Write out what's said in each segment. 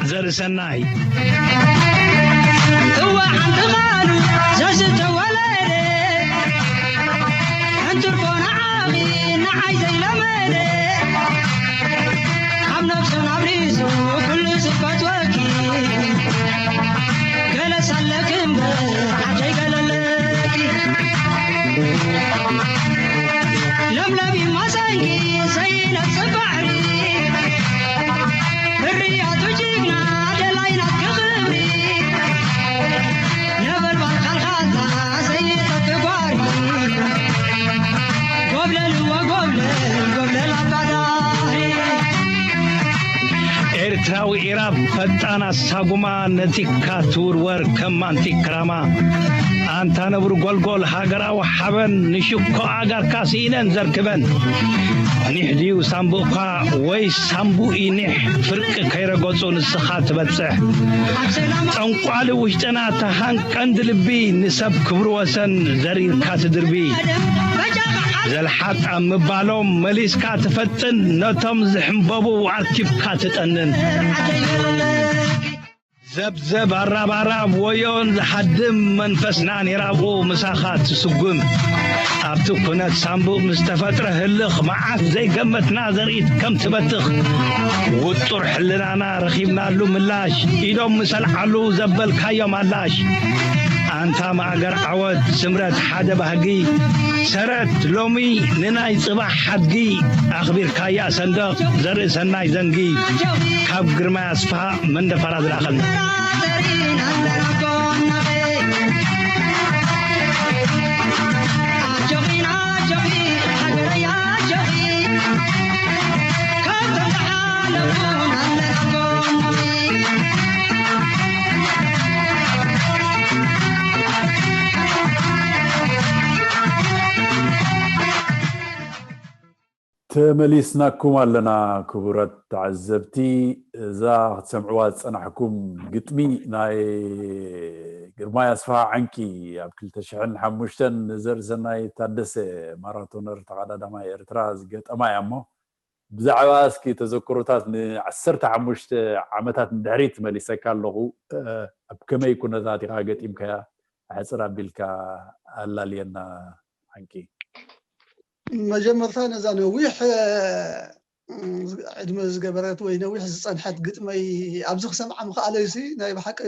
ዘርእሰናይ እዋ ሓንቲ ቃሉ ዘዝተወለደ እንትን ኮነ ዓኺ ንዓይ ዘይለመደ ካብ ነፍሱ ናብ ሪሱ ኩሉ ዝፈትወኪ ገለስ ኣለኪ እምበር ዓደይ ገለለኪ ለምለሚ ማሳይኪ ዘይነጽባዕሪ ኤርትራዊ ኢራብ ፈጣን ኣሳጉማ ነቲካ ትውርወር ከም ኣንቲክ ክራማ ኣንታ ነብሪ ጎልጎል ሃገራዊ ሓበን ንሽኮ ኣጋርካ ስኢነን ዘርክበን ኒሕ ድዩ ሳምቡእኳ ወይ ሳምቡኢ ኒሕ ፍርቂ ከይረገጹ ንስኻ ትበጽሕ ጠንቋሊ ውሽጥና ተሃንቀንዲ ልቢ ንሰብ ክብሪ ወሰን ዘሪርካ ትድርቢ ዘልሓጣ ምባሎም መሊስካ ትፈጥን ነቶም ዝሕምበቡ ኣርኪብካ ትጠንን ዘብዘብ ኣራባራብ ወዮን ዝሓድም መንፈስና ኔራብኡ ምሳኻ ትስጉም ኣብቲ ኩነት ሳምቡእ ምስ ተፈጥረ ህልኽ መዓት ዘይገመትና ዘርኢት ከም ትበትኽ ውጡር ሕልናና ረኺብናሉ ምላሽ ኢዶም ምስ ኣልዓሉ ዘበልካዮም ኣላሽ ኣንታ ማእገር ዓወት ስምረት ሓደ ባህጊ ሰረት ሎሚ ንናይ ጽባሕ ሓድጊ ኣኽቢርካያ ሰንደቕ ዘርኢ ሰናይ ዘንጊ ካብ ግርማይ ኣስፍሃ መንደፈራ ዝለኣኸልና። ተመሊስናኩም ኣለና ክቡራት ተዓዘብቲ። እዛ ክትሰምዕዋ ዝጸናሕኩም ግጥሚ ናይ ግርማይ ኣስፍሃ ዓንኪ ኣብ ክልተ ሽሕን ሓሙሽተን ንዘርእሰናይ ታደሰ ማራቶነር ተቐዳዳማይ ኤርትራ ዝገጠማ እያ እሞ ብዛዕባ እስኪ ተዘክሮታት ንዓሰርተ ሓሙሽተ ዓመታት ንድሕሪት መሊሰካ ኣለኹ። ኣብ ከመይ ኩነታት ኢኻ ገጢምካያ? ሕጽር ኣቢልካ ኣላልየና። ሓቂ መጀመርታ ነዛ ነዊሕ ዕድመ ዝገበረት ወይ ነዊሕ ዝፀንሐት ግጥመይ ኣብዚ ክሰምዓ ምኽኣለይሲ ናይ ብሓቂ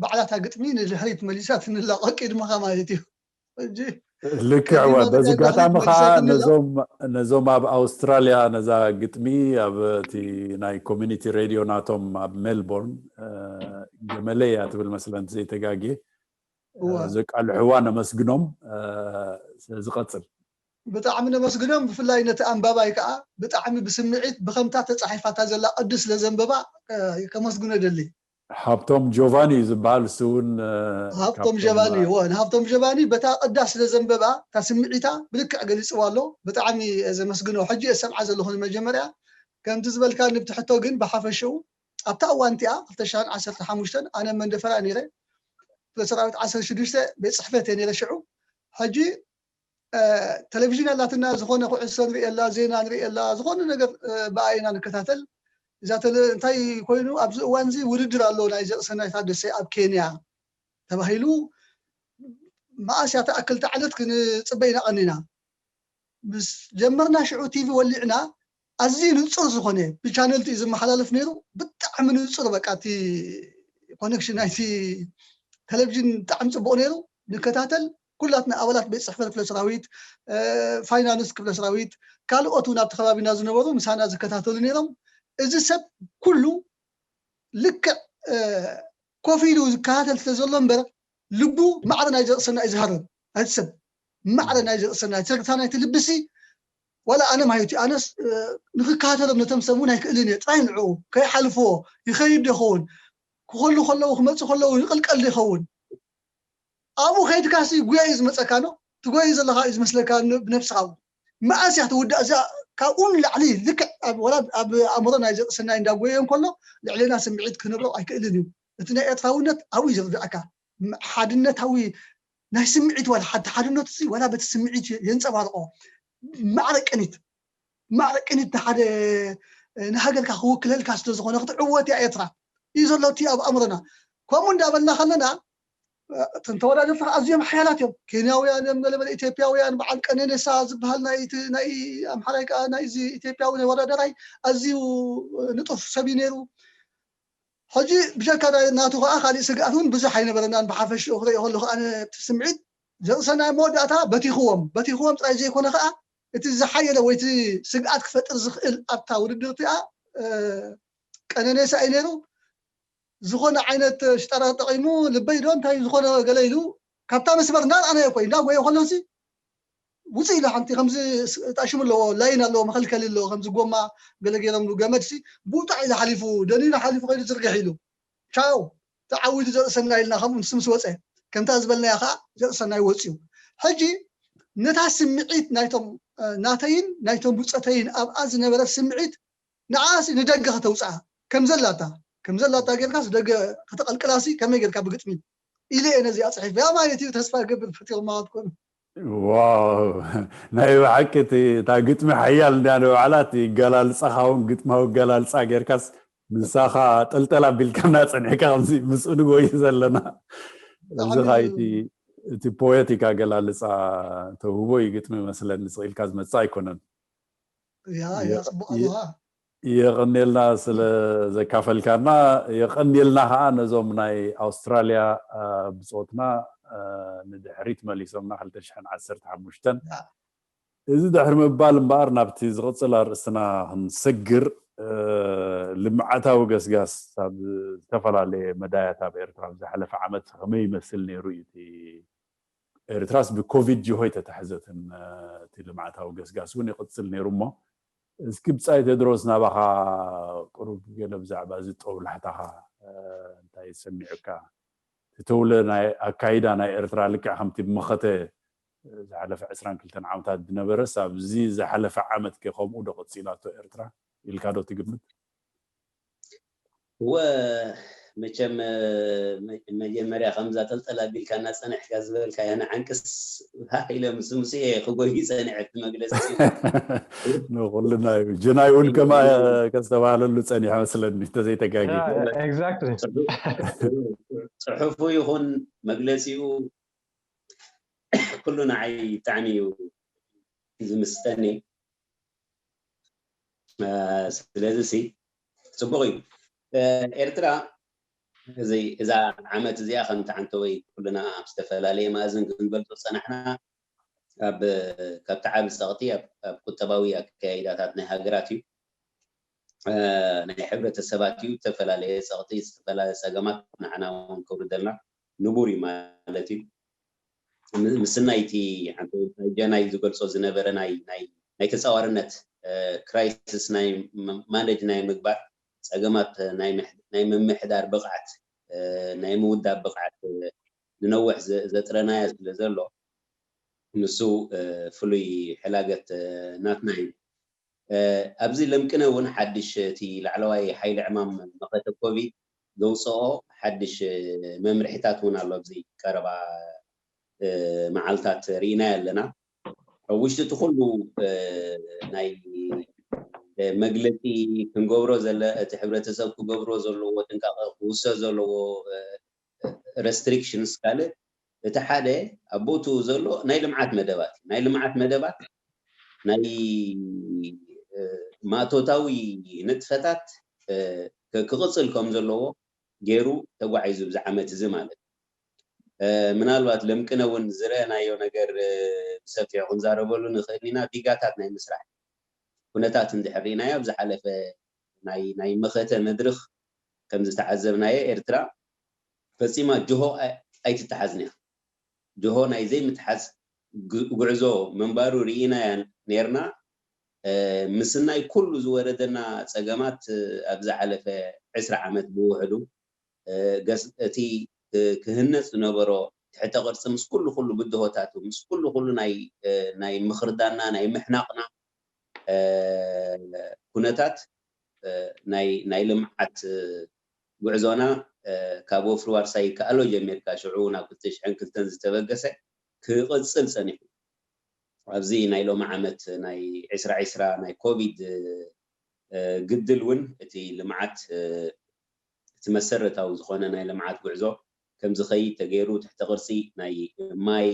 ባዕላታ ግጥሚ ንድሕሪት መሊሳትኒ ኣላ ቀቂድማኻ ማለት እዩ። ሕጂ ልክዕ እወ በዚ ኣጋጣሚ ከዓ ነዞም ነዞም ኣብ ኣውስትራልያ ነዛ ግጥሚ ኣብ እቲ ናይ ኮሚኒቲ ሬድዮ ናቶም ኣብ ሜልቦርን ገመለይ እያ ትብል መስለን ዘይተጋግየ ዘቃልሕዋ ነመስግኖም። ስለዚ ቀጽል። ብጣዕሚ ነመስግኖም። ብፍላይ ነቲ ኣንባባይ ከዓ ብጣዕሚ ብስምዒት ብከምታ ተፃሒፋታ ዘላ ቅዲ ስለ ዘንበባ ከመስግኖ ደሊ። ሃብቶም ጆቫኒ እዩ ዝበሃል እሱ እውን ሃብቶም ጀባኒ እወ ንሃብቶም ጀባኒ በታ ቅዳ ስለ ዘንበባ እታ ስምዒታ ብልክዕ ገሊፅዋ ኣሎ። ብጣዕሚ ዘመስግኖ። ሕጂ እየ ዝሰምዓ ዘለኹ ንመጀመርያ። ከምቲ ዝበልካ ንብቲ ሕቶ ግን ብሓፈሽኡ ኣብታ እዋን እቲኣ ክልተ ሽሕን ዓሰርተ ሓሙሽተን ኣነ መንደፈራ ነይረ። ክፍለ ሰራዊት ዓሰርተ ሽዱሽተ ቤት ፅሕፈት እየ ነይረ ሽዑ። ሕጂ ቴሌቪዥን ኣላትና ዝኾነ ኩዕሶ ንሪኤላ፣ ዜና ንሪኤላ፣ ዝኾነ ነገር ብኣ ኢና ንከታተል። እዛ ተለ እንታይ ኮይኑ ኣብዚ እዋን እዚ ውድድር ኣሎ ናይ ዘርእሰናይ ታደሰ ኣብ ኬንያ ተባሂሉ መኣስ እያ ትኣክል ዕለት ክንፅበ ኢና ቀኒና። ምስ ጀመርና ሽዑ ቲቪ ወሊዕና ኣዝዩ ንፁር ዝኾነ ብቻነል እዩ ዝመሓላለፍ ነይሩ። ብጣዕሚ ንፁር በቃ እቲ ኮነክሽን ናይቲ ቴሌቪዥን ብጣዕሚ ፅቡቕ ነይሩ። ንከታተል ኩላትና ኣባላት ቤት ፅሕፈት ክፍለ ሰራዊት፣ ፋይናንስ ክፍለ ሰራዊት፣ ካልኦት እውን ኣብቲ ከባቢና ዝነበሩ ምሳና ዝከታተሉ ነይሮም። እዚ ሰብ ኩሉ ልክዕ ኮፍ ኢሉ ዝከታተል ስለ ዘሎ እምበር ልቡ ማዕረ ናይ ዘርእሰና እዩ ዝሃርም። ናይቲ ሰብ ማዕረ ናይ ዘርእሰና ትርግታ ናይቲ ልብሲ ዋላ ኣነ ማለት እዩ ኣነስ ንክከታተሎም ነቶም ሰብ እውን ኣይክእልን እየ ጥራይ ንዕኡ ከይሓልፍዎ ይኸይድ ዶ ይኸውን ክኸሉ ከለዉ ክመፁ ከለዉ ይቕልቀል ዶ ይኸውን ኣብኡ ከይድካሲ ጉያ እዩ ዝመፀካ ኖ ትጎይ ዘለካ እዩ ዝመስለካ ብነብስካ ኣብኡ መኣስ እያ ትውዳእ እዚኣ ካብኡ ንላዕሊ ልክዕ ወላ ኣብ ኣእምሮ ናይ ዘርእሰናይ እንዳጎየ እንከሎ ልዕሌና ስምዒት ክነብሮ ኣይክእልን እዩ እቲ ናይ ኤርትራውነት ኣብኡ እዩ ዝርዳእካ ሓድነታዊ ናይ ስምዒት ዋላ ሓድነቱ ዋላ በቲ ስምዒት የንፀባርቆ ማዕረ ቅኒት ማዕረ ቅኒት ሓደ ንሃገርካ ክውክለልካ ስለ ዝኾነ ክትዕወት እያ ኤርትራ እዩ ዘሎ እቲ ኣብ ኣእምሮና። ከምኡ እንዳበልና ከለና እቶም ተወዳደርቲ ኣዝዮም ሓያላት እዮም። ኬንያውያን እዮም፣ ገለመለ ኢትዮጵያውያን፣ በዓል ቀነኔሳ ዝበሃል ናይ ኣምሓራይ ከዓ ናይዚ ኢትዮጵያዊ ናይ ወዳደራይ ኣዝዩ ንጡፍ ሰብ እዩ ነይሩ። ሕጂ ብጀካ ናቱ ከዓ ካሊእ ስግኣት እውን ብዙሕ ኣይነበረናን። ብሓፈሽኡ ክርእዮ ከለኹ ኣነ እቲ ስምዒት ዘርእሰናይ መወዳእታ በቲኽዎም በቲኽዎም ጥራይ ዘይኮነ ከዓ እቲ ዝሓየለ ወይ እቲ ስግኣት ክፈጥር ዝኽእል ኣብታ ውድድር እቲኣ ቀነኔሳ እዩ ነይሩ። ዝኾነ ዓይነት ሽጣራ ተጠቂሙ ልበይ ዶ እንታይ ዝኾነ ገለ ኢሉ ካብታ መስመር እንዳርኣናዮ ኮይ እንዳጎየ ከሎሲ ውፅእ ኢሉ ሓንቲ ከምዚ ተኣሽሙ ኣለዎ፣ ላይን ኣለዎ፣ መኸልከሊ ኣለዎ፣ ከምዚ ጎማ ገለ ገይሮምሉ ገመድሲ ብውጣዕ ኢሉ ሓሊፉ ደኒኑ ሓሊፉ ከይዱ ዝርግሕ ኢሉ ቻው ተዓዊቱ ዘርእሰናይ ኢልና ከምኡ ምስ ምስ ወፀ ከምታ ዝበልናያ ከዓ ዘርእሰናይ ወፅዩ። ሕጂ ነታ ስምዒት ናይቶም ናተይን ናይቶም ብፀተይን ኣብኣ ዝነበረ ስምዒት ንዓሲ ንደገ ከተውፅኣ ከምዘላታ ከምዘላታ ጌርካስ ደገ ከተቐልቅላሲ ከመይ ጌርካ ብግጥሚ ኢለ እየ ነዚኣ ፅሒፈያ ማለት እዩ። ተስፋ ገብር ፈጢሮማ ክትኮኑ። ዋው፣ ናይ ብሓቂ እቲ እታ ግጥሚ ሓያል እንዳ ንባዕላ እቲ ኣገላልፃኻ እውን ግጥማዊ ኣገላልፃ ጌርካስ ምሳኻ ጠልጠል ኣቢልካና ፀኒሕካ ከምዚ ምስኡ ንጎይ ዘለና እዚ ብጣዕሚ ኻይቲ እቲ ፖየቲክ ኣገላልፃ ተውህቦ እዩ ግጥሚ መስለኒ ስቕ ኢልካ ዝመፅእ ኣይኮነን። ያ ያ ጽቡቕ ኣለዋ። የቐንየልና ስለ ዘካፈልካና። የቐንየልና ከዓ ነዞም ናይ ኣውስትራልያ ብፆትና ንድሕሪት መሊሶምና ክልተ ሽሕን ዓሰርተ ሓሙሽተን። እዚ ድሕሪ ምባል እምበኣር ናብቲ ዝቕፅል ኣርእስትና ክንሰግር፣ ልምዓታዊ ገስጋስ ኣብ ዝተፈላለየ መዳያት ኣብ ኤርትራ ኣብ ዝሓለፈ ዓመት ከመይ ይመስል ነይሩ እዩ እቲ ኤርትራስ ብኮቪድ ጅሆ ኣይተታሕዘትን። እቲ ልምዓታዊ ገስጋስ እውን ይቕፅል ነይሩ እሞ እስኪ ብፃይ ቴድሮስ ናባኻ ቅሩብ ገለ ብዛዕባ እዚ ጦብላሕታኻ እንታይ ሰሚዑካ? እቲ ተውለ ናይ ኣካይዳ ናይ ኤርትራ ልክዕ ከምቲ ብመኸተ ዝሓለፈ ዕስራን ክልተን ዓመታት ዝነበረስ ኣብዚ ዝሓለፈ ዓመት ከ ከምኡ ዶ ቀፂላቶ ኤርትራ ኢልካ ዶ ትግምት? እወ መቸም መጀመርያ ከምዛ ጠልጠል ኣቢልካ እናፀንሕካ ዝበልካያ ንዓንቅስ ሃ ኢለ ምስ ምስ እየ ክጎይ ፀንዐ እቲ መግለፂ ንኩልና እዩ ጅናይ እውን ከማ ከስተባሃለሉ ፀኒሐ መስለኒ እንተዘይተጋጊ exactly ፅሑፉ ይኹን መግለፂኡ ኩሉ ንዓይ ብጣዕሚ እዩ ዝምስጠኒ ስለዚ ሲ ፅቡቅ እዩ ኤርትራ እዚ እዛ ዓመት እዚኣ ከምቲ ዓንተወይ ኩልና ኣብ ዝተፈላለየ ማእዝን ክንገልፆ ዝፀናሕና ኣብ ካብቲ ዓቢ ፀቕጢ ኣብ ቁጠባዊ ኣካይዳታት ናይ ሃገራት እዩ ናይ ሕብረተሰባት እዩ ዝተፈላለየ ፀቕጢ ዝተፈላለየ ፀገማት ንዓና እውን ከውርደልና ንቡር እዩ ማለት እዩ ምስናይቲ ጀናይ ዝገልፆ ዝነበረ ናይ ተፃዋርነት ክራይስስ ናይ ማነጅ ናይ ምግባር ፀገማት ናይ ምምሕዳር ብቕዓት ናይ ምውዳብ ብቕዓት ንነውሕ ዘጥረናዮ ስለ ዘሎ ንሱ ፍሉይ ሕላገት ናትና እዩ ኣብዚ ለምቅነ እውን ሓድሽ እቲ ላዕለዋይ ሓይሊ ዕማም መኸተ ኮቪድ ዘውፅኦ ሓድሽ መምርሒታት እውን ኣሎ ኣብዚ ቀረባ መዓልታት ርኢናዮ ኣለና ኣብ ውሽጢ እቲ ኩሉ ናይ መግለፂ ክንገብሮ ዘለ እቲ ሕብረተሰብ ክገብሮ ዘለዎ ጥንቃቐ ክውሰድ ዘለዎ restrictions ካልእ እቲ ሓደ ኣብ ቦትኡ ዘሎ ናይ ልምዓት መደባት እዩ ናይ ልምዓት መደባት ናይ ማእቶታዊ ንጥፈታት ክቕፅል ከም ዘለዎ ገይሩ ተጓዒዙ ብዚ ዓመት እዚ ማለት ምናልባት ለምቅነ እውን ዝረአናዮ ነገር ብሰፊሑ ክንዛረበሉ ንኽእል ኢና ዲጋታት ናይ ምስራሕ ኩነታት እንድሕር ርኢናዮ ኣብ ዝሓለፈ ናይ መኸተ መድርኽ ከም ዝተዓዘብናዮ ኤርትራ ፈፂማ ጅሆ ኣይትተሓዝን እያ ጅሆ ናይ ዘይምትሓዝ ጉዕዞ ምንባሩ ርኢናያ ነርና ምስናይ ኩሉ ዝወረደና ፀገማት ኣብ ዝሓለፈ ዕስራ ዓመት ብውሕዱ እቲ ክህነፅ ዝነበሮ ትሕተ ቅርፂ ምስ ኩሉ ኩሉ ብድሆታቱ ምስ ኩሉ ኩሉ ናይ ምኽርዳና ናይ ምሕናቕና ኩነታት ናይ ልምዓት ጉዕዞና ካብ ወፍሪ ዋርሳይ ይከኣሎ ጀሚርካ ሽዑ ናብ ክልተ ሽሕን ክልተን ዝተበገሰ ክቕፅል ፀኒሑ ኣብዚ ናይ ሎሚ ዓመት ናይ ዕስራ ዕስራ ናይ ኮቪድ ግድል እውን እቲ ልምዓት እቲ መሰረታዊ ዝኾነ ናይ ልምዓት ጉዕዞ ከምዝኸይድ ተገይሩ ትሕቲ ቅርፂ ናይ ማይ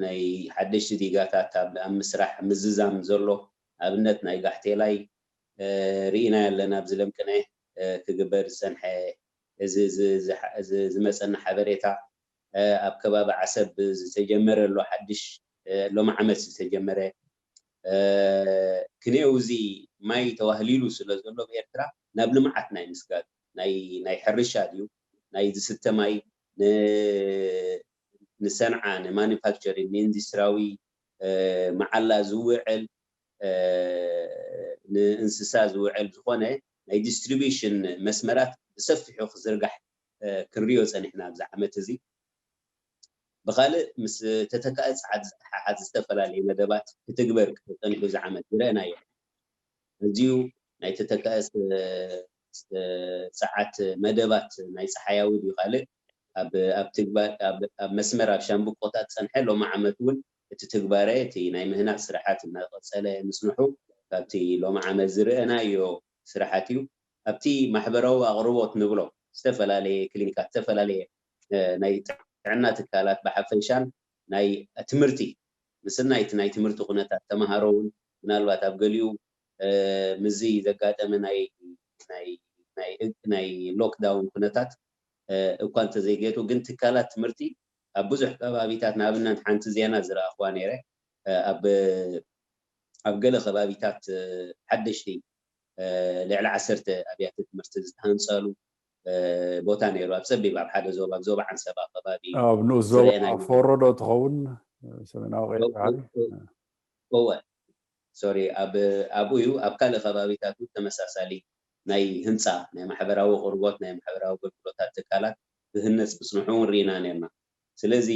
ናይ ሓደሽቲ ዲጋታት ኣብ ምስራሕ ምዝዛም ዘሎ ኣብነት ናይ ጋሕቴላይ ርኢና ኣለና ኣብዚ ለምቅነ ክግበር ዝፀንሐ እዚ ዝመፀና ሓበሬታ ኣብ ከባቢ ዓሰብ ዝተጀመረ ኣሎ ሓድሽ ሎም ዓመት ዝተጀመረ ክንየው እዚ ማይ ተዋህሊሉ ስለ ዘሎ ብኤርትራ ናብ ልምዓት ናይ ምስጋር ናይ ሕርሻ ድዩ ናይ ዝስተ ማይ ንሰንዓ ንማኑፋክቸሪንግ ንኢንዱስትራዊ መዓላ ዝውዕል ንእንስሳ ዝውዕል ዝኾነ ናይ ዲስትሪቢሽን መስመራት ብሰፊሑ ክዝርጋሕ ክንሪኦ ፀኒሕና ኣብዚ ዓመት እዚ ብካልእ ምስ ተተካኢ ፀዓት ዝተሓሓዝ ዝተፈላለዩ መደባት ክትግበር ተፀኒሑ እዚ ዓመት ዝረአናዮ ኣዝዩ ናይ ተተካኢ ፀዓት መደባት ናይ ፀሓያዊ ድዩ ካልእ ኣብ ትግባር ኣብ መስመር ኣብ ሻምብቆታት ፀንሐ ሎሚ ዓመት እውን እቲ ትግባረ እቲ ናይ ምህናፅ ስራሓት እናቀፀለ ምፅንሑ ካብቲ ሎሚ ዓመት ዝረአናዮ ስራሓት እዩ ኣብቲ ማሕበራዊ ኣቕርቦት ንብሎ ዝተፈላለየ ክሊኒካት ዝተፈላለየ ናይ ጥዕና ትካላት ብሓፈሻን ናይ ትምህርቲ ምስናይ እቲ ናይ ትምህርቲ ኩነታት ተምሃሮ እውን ምናልባት ኣብ ገሊኡ ምዚ ዘጋጠመ ናይ ናይ ናይ ሎክዳውን ኩነታት እኳ እንተዘይገቱ ግን ትካላት ትምህርቲ ኣብ ብዙሕ ከባቢታት ንኣብነት ሓንቲ ዜና ዝረኣኽዋ ነይረ ኣብ ኣብ ገለ ከባቢታት ሓደሽቲ ልዕሊ ዓሰርተ ኣብያተ ትምህርቲ ዝተሃንፀሉ ቦታ ነይሩ ኣብ ፀቢብ ኣብ ሓደ ዞባ ኣብ ዞባ ዓንሰባ ከባቢ ኣብ ንኡስ ዞባ ፎሮ ዶ ትኸውን ሰሜናዊ ቀይሕ ባሕሪ እወ ሶሪ ኣብ ኣብኡ እዩ ኣብ ካልእ ከባቢታት እውን ተመሳሳሊ ናይ ህንፃ ናይ ማሕበራዊ ቅርቦት ናይ ማሕበራዊ ኣገልግሎታት ትካላት ብህነፅ ብፅንሑ እውን ርኢና ነርና ስለዚ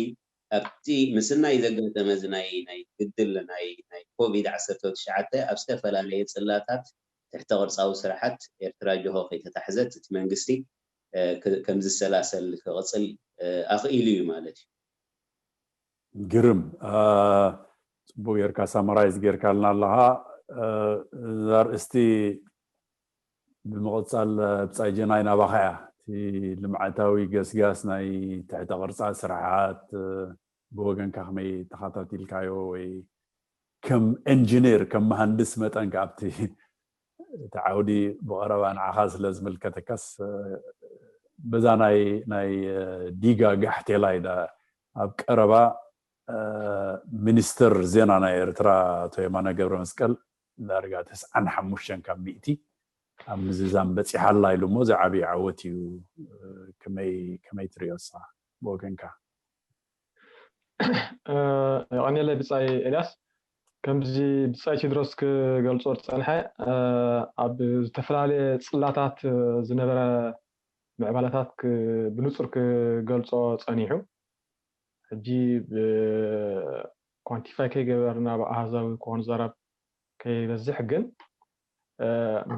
ኣብቲ ምስናይ ዘጋጠመ እዚ ናይ ናይ ግድል ናይ ናይ ኮቪድ ዓሰርተ ትሽዓተ ኣብ ዝተፈላለየ ፅላታት ትሕተ ቅርፃዊ ስራሓት ኤርትራ ጅሆ ከይተታሕዘት እቲ መንግስቲ ከም ዝሰላሰል ክቕፅል ኣኽኢሉ እዩ ማለት እዩ። ግርም ፅቡቅ ጌርካ ሳመራይዝ ጌርካልና ኣለኻ። እዛ ኣርእስቲ ብምቕፃል ብፃይ ጀናይ ናባኻ እያ እቲ ልምዓታዊ ገስጋስ ናይ ትሕተ ቅርፃ ስራሓት ብወገንካ ከመይ ተኸታቲልካዮ ወይ ከም ኢንጂነር ከም መሃንድስ መጠን ኣብቲ እቲ ዓውዲ ብቐረባ ንዓኻ ስለ ዝምልከተካስ በዛ ናይ ናይ ዲጋ ጋሕቴላይ ኣብ ቀረባ ሚኒስትር ዜና ናይ ኤርትራ ኣቶ የማነ ገብረ መስቀል ዳርጋ ተስዓን ሓሙሽተን ካብ ሚእቲ ኣብ ምዝዛም በፂሓ ኣላ ኢሉ እሞ እዚ ዓብዪ ዓወት እዩ። ከመይ ከመይ ትሪኦ ንስኻ ብወገንካ? የቐንየለይ ብፃይ ኤልያስ። ከምዚ ብፃይ ቴድሮስ ክገልፆ ዝፀንሐ ኣብ ዝተፈላለየ ፅላታት ዝነበረ ምዕባለታት ብንፁር ክገልፆ ፀኒሑ። ሕጂ ኳንቲፋይ ከይገበርና ብኣሃዛዊ ክኾን ዘረብ ከይበዝሕ ግን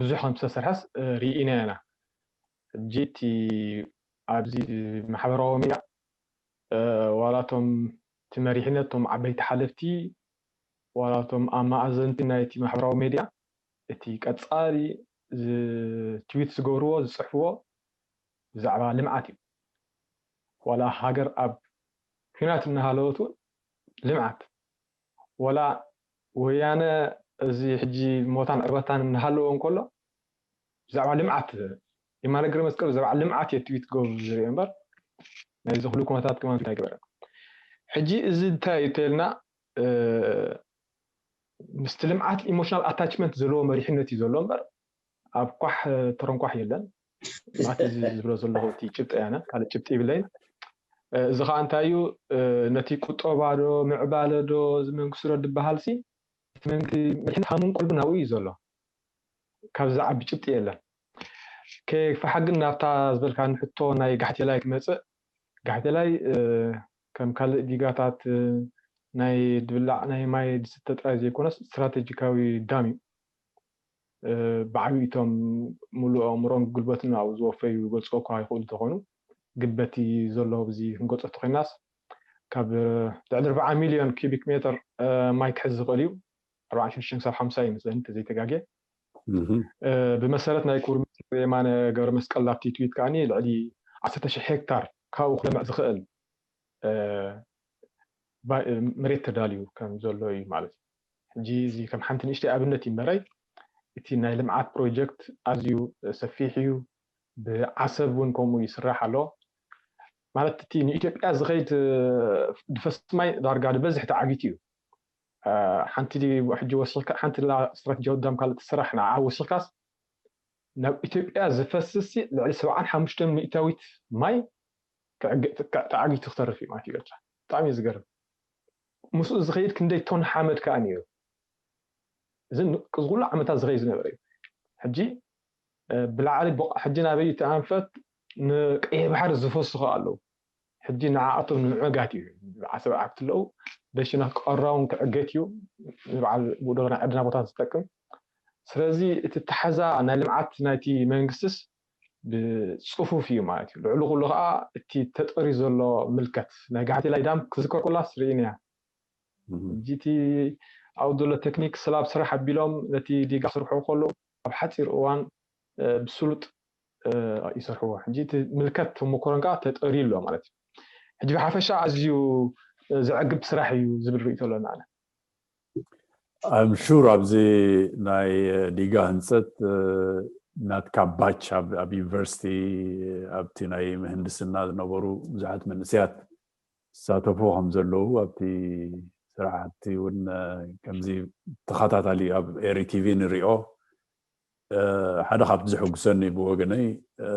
ብዙሕ ከም ዝተሰርሐስ ርኢና ኢና። ሕጂ እቲ ኣብዚ ማሕበራዊ ሚድያ ዋላቶም እቲ መሪሕነት ቶም ዓበይቲ ሓለፍቲ ዋላቶም ኣማእዘንቲ ናይቲ ማሕበራዊ ሚድያ እቲ ቀፃሊ ትዊት ዝገብርዎ ዝፅሕፍዎ ብዛዕባ ልምዓት እዩ። ዋላ ሃገር ኣብ ኲናት እናሃለወት እውን ልምዓት ዋላ ወያነ እዚ ሕጂ ሞታን ዕርበታን እናሃለዎ እንከሎ ብዛዕባ ልምዓት የማነ ገብረ መስቀል ብዛዕባ ልምዓት እየ ትዊት ክገብር ዝሪኦ እምበር ናይዚ ኩሉ ኩነታት ከማን ትዊት ኣይገበረን። ሕጂ እዚ እንታይ እዩ ተልና ምስቲ ልምዓት ኢሞሽናል ኣታችመንት ዘለዎ መሪሕነት እዩ ዘሎ እምበር ኣብ ኳሕ ተረንኳሕ የለን። ማት እዚ ዝብሎ ዘለኹ እቲ ጭብጢ ያነ ካልእ ጭብጢ ይብለይን። እዚ ከዓ እንታይ እዩ ነቲ ቁጠባ ዶ ምዕባለ ዶ እዚ መንግስቲ ዶ ዝበሃል ሲ እቲ መንግስቲ መድሕን ሃሙን ቀልቡ ናብኡ እዩ ዘሎ። ካብ ዝዓቢ ጭብጢ የለን። ከይፋሓ ግን ናብታ ዝበልካኒ ሕቶ ናይ ጋሕቴላይ ክመፅእ ጋሕቴላይ ከም ካልእ ዲጋታት ናይ ድብላዕ ናይ ማይ ዝስተ ጥራይ ዘይኮነስ ስትራቴጂካዊ ዳም እዩ። ብዓብዩ እቶም ሙሉእ ኣእምሮን ጉልበትን ኣብኡ ዝወፈዩ ክገልፅዎ እኳ ይኽእሉ እንተኾኑ ግን በቲ ዘሎ ኣብዚ ክንገልፆ እንተኮይናስ ካብ ልዕሊ ኣርባዓ ሚልዮን ኪቢክ ሜትር ማይ ክሕዝ ዝኽእል እዩ። ኣርባዓን ሽዱሽተን ክሳብ ሓምሳ እዩ መስለኒ እንተዘይተጋግየ። እህ፣ እ፣ ብመሰረት ናይ ክቡር ሚኒስትር የማነ ገብረ መስቀል ኣብቲ ትዊት ከዓኒ ልዕሊ ዓሰርተ ሺሕ ሄክታር ካብኡ ክለምዕ ዝኽእል እ፣ ባ- መሬት ተዳልዩ ከም ዘሎ እዩ ማለት እዩ። ሕጂ እዚ ከም ሓንቲ ንእሽተይ ኣብነት እዩ እምበረይ፣ እቲ ናይ ልምዓት ፕሮጀክት ኣዝዩ ሰፊሕ እዩ። ብዓሰብ እውን ከምኡ ይስራሕ ኣሎ። ማለት እቲ ንኢትዮጵያ ዝኸይድ እ፣ ዝፈስስ ማይ ዳርጋ ዝበዝሕ ተዓጊቱ እዩ። እ፣ ሓንቲ ዲ- ሕጂ ወሲኽካ ሓንቲ ላ ስትራቴጂያዊ ዳም ካልእ ትስራሕ ንዓ ወሲኽካስ ናብ ኢትዮጵያ ዝፈስስ ልዕሊ ሰብዓን ሓሙሽተን ሚእታዊት ማይ ክዕገ- ክዕ- ተዓጊቱ ክተርፍ እዩ ማለት እዩ ኤርትራ። ብጣዕሚ እዩ ዝገርም። ምስኡ ዝኸይድ ክንደይ ቶን ሓመድ ከዓ ነይሩ። እዚ ን- እዚ ኩሉ ዓመታት ዝኸይድ ዝነበረ እዩ። ሕጂ እ፣ ብላዕሊ ቦቕ- ሕጂ ናበይ እቲ ኣንፈት ንቀይሕ ባሕሪ ዝፈሱ ከዓ ኣለዉ። ሕጂ ንዓኣቶም ንምዕጋት እዩ ዓሰብ ዓግቲ ኣለዉ። ደሽና ቀራውን ክዕገት እዩ። ንበዓል ብኡ ደገና ዕድና ቦታ ዝጠቅም። ስለዚ እቲ ተሓዛ ናይ ልምዓት ናይቲ መንግስትስ ብፅፉፍ እዩ ማለት እዩ። ልዕሊ ኩሉ ከዓ እቲ ተጠሪ ዘሎ ምልከት ናይ ጋሕቴላይ ዳም ክዝከር ኮላስ ርኢና ሕጂ እቲ ኣብኡ ዘሎ ቴክኒክ ስላብ ስራሕ ኣቢሎም ነቲ ዲጋ ክስርሑ ከለዉ ኣብ ሓፂር እዋን እ፣ ብስሉጥ እ፣ ይሰርሕዎ። ሕጂ እቲ ምልከት ተሞክሮን ከዓ ተጠርዩ ኣሎ ማለት እዩ። ሕጂ ብሓፈሻ ኣዝዩ እ፣ ዘዕግብ ስራሕ እዩ ዝብል ርእይቶ ኣለና ኣነ። I'm sure ኣብዚ ናይ ዲጋ ህንፀት እ፣ ናትካ ባች ኣብ ኣብ ዩኒቨርሲቲ ኣብቲ ናይ ምህንድስና ዝነበሩ ብዙሓት መንእሰያት ዝሳተፉ ከም ዘለዉ ኣብቲ ስራሕቲ እውን እ፣ ከምዚ ተኸታታሊ ኣብ ኤሪ ቲቪ ንሪኦ እ፣ ሓደ ካብቲ ዘሐጉሰኒ ብወገነይ እ፣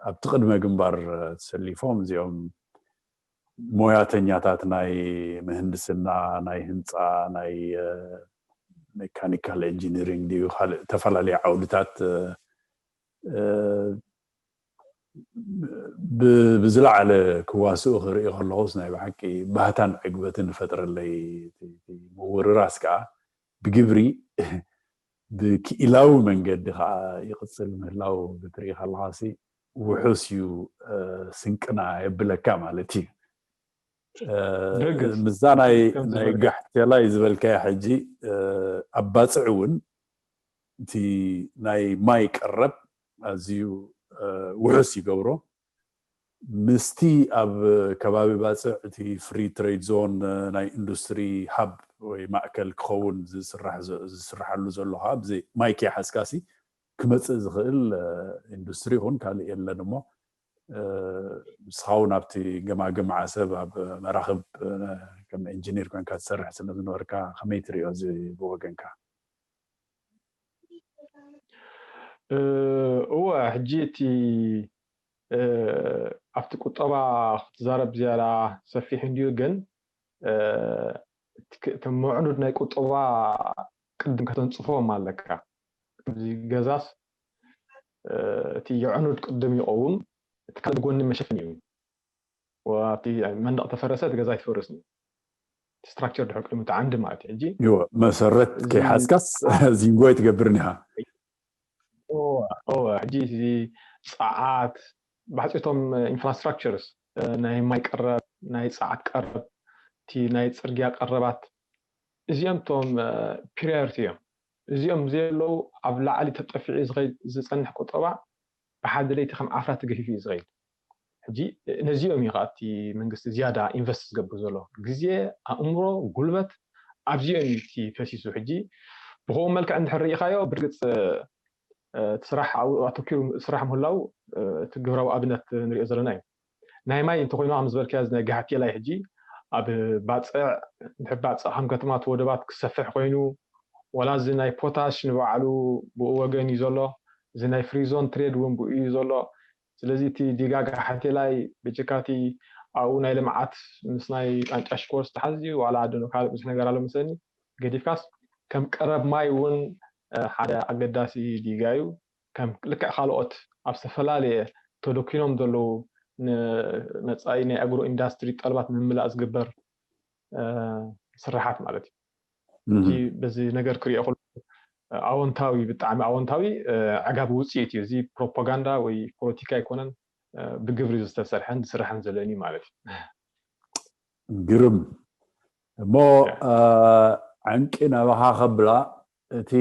ኣብቲ ቅድመ ግንባር ተሰሊፎም እዚኦም ሞያተኛታት ናይ ምህንድስና ናይ ህንፃ ናይ ሜካኒካል ኢንጂኒሪንግ ድዩ ካልእ ዝተፈላለዩ ዓውድታት እ፣ እ፣ ብ- ብዝለዓለ ክዋስኡ ክርኢ ከለኹስ ናይ ብሓቂ ባህታን ዕግበትን ይፈጥረለይ እቲ እቲ ምውርራስ ከዓ ብግብሪ ብክኢላዊ መንገዲ ከዓ ይቕፅል ምህላው ክትርኢ ከለኻሲ ውሑስ እዩ እ፣ ስንቅና የብለካ ማለት እዩ እ፣ ደገስ ምስዛ ናይ ከም ናይ ዝበልካ ጋሕቴላይ ዝበልካያ ሕጂ እ፣ ኣብ ባፅዕ እውን እቲ ናይ ማይ ቀረብ ኣዝዩ እ፣ ውሑስ ይገብሮ ምስቲ ኣብ ከባቢ ባፅዕ እቲ ፍሪ ትሬድ ዞን ናይ ኢንዱስትሪ ሃብ ወይ ማእከል ክኸውን ዝስራሕ ዘ- ዝስራሓሉ ዘሎ ከዓ ብዘይ ማይ ከይሓዝካሲ ክመፅእ ዝኽእል እ፣ ኢንዱስትሪ ይኹን ካልእ የለን እሞ እ፣ ንስኻ እውን ኣብቲ ገማግም ዓሰብ ኣብ መራኽብ እ፣ ከም ኢንጂኒር ኮንካ ትሰርሕ ስለ ዝነበርካ ከመይ ትሪኦ እዚ ብወገንካ እ፣ እወ ሕጂ እቲ እ፣ ኣብቲ ቁጠባ ክትዛረብ ዝያዳ ሰፊሕ እንድዩ ግን እ፣ እቲ ክ- እቲ ምዕኑድ ናይ ቁጠባ ቅድም ከተንፅፎም ኣለካ እዚ ገዛስ እ፣ እቲ የዕኑድ ቅድም ይቐውም እቲ ካልእ ብጎኒ መሸፈኒ እዩ ኣብቲ መንደቕ ተፈረሰ እቲ ገዛ ይትፈርስ እዩ ስትራክቸር ድሕር ቅድሚ ተዓንዲ ማለት እዩ ሕጂ ይወ መሰረት እዚ ከይሓዝካስ ዚንጎ ኣይትገብርን ኢኻ እወ፣ እወ፣ ሕጂ እዚ ፀዓት ባሕፂቶም ኢንፍራስትራክቸርስ ናይ ማይ ቀረብ ናይ ፀዓት ቀረብ እቲ ናይ ፅርግያ ቀረባት እዚኦም ቶም ፕሪዮሪቲ እዮም እዚኦም ዘየለዉ ኣብ ላዕሊ ተጠፊዑ ዝኸይድ ዝፀንሕ ቁጠባ ብሓደ ለይቲ ከም ዓፍራ ተገፊፉ እዩ ዝኸይድ ሕጂ ነዚኦም እዩ ከኣቲ መንግስቲ ዝያዳ ኢንቨስት ዝገብር ዘሎ ግዜ ኣእምሮ ጉልበት ኣብዚኦም እዩ እቲ ፈሲሱ ሕጂ ብኸኡ መልክዕ እንድሕር ርኢኻዮ ብርግፅ እቲ ስራሕ ኣብኡ ኣተኪሩ ስራሕ ምህላው እቲ ግብራዊ ኣብነት ንሪኦ ዘለና እዩ ናይ ማይ እንተኮይኑ ከም ዝበልካዮ ናይ ጋሕቴ ላይ ሕጂ ኣብ ባፅዕ እንድሕር ባፅዕ ከም ከተማ እቲ ወደባት ክሰፍሕ ኮይኑ ዋላ እዚ ናይ ፖታሽ ንባዕሉ ብኡ ወገን እዩ ዘሎ እዚ ናይ ፍሪዞን ትሬድ እውን ብኡ እዩ ዘሎ ስለዚ እቲ ዲጋ ጋሕቴ ላይ ብጭካቲ ኣብኡ ናይ ልምዓት ምስ ናይ ቃንጫ ሽኮር ዝተሓዝ እዩ ዋላ ኣደኖ ካልእ ብዙሕ ነገር ኣሎ መስለኒ ገዲፍካስ ከም ቀረብ ማይ እውን ሓደ ኣገዳሲ ዲጋ እዩ ከም ልክዕ ካልኦት ኣብ ዝተፈላለየ ተደኪኖም ዘለዉ ንመፃኢ ናይ ኣግሮ ኢንዳስትሪ ጠለባት ንምምላእ ዝግበር ስራሓት ማለት እዩ እዚ በዚ ነገር ክሪኦ ከሎ ኣወንታዊ ብጣዕሚ ኣወንታዊ ዓጋቢ ውፅኢት እዩ እዚ ፕሮፓጋንዳ ወይ ፖለቲካ ኣይኮነን ብግብሪ ዝተሰርሐን ዝስራሕን ዘለን እዩ ማለት እዩ ግርም እሞ ዓንቂ ናባኻ ከብላ እቲ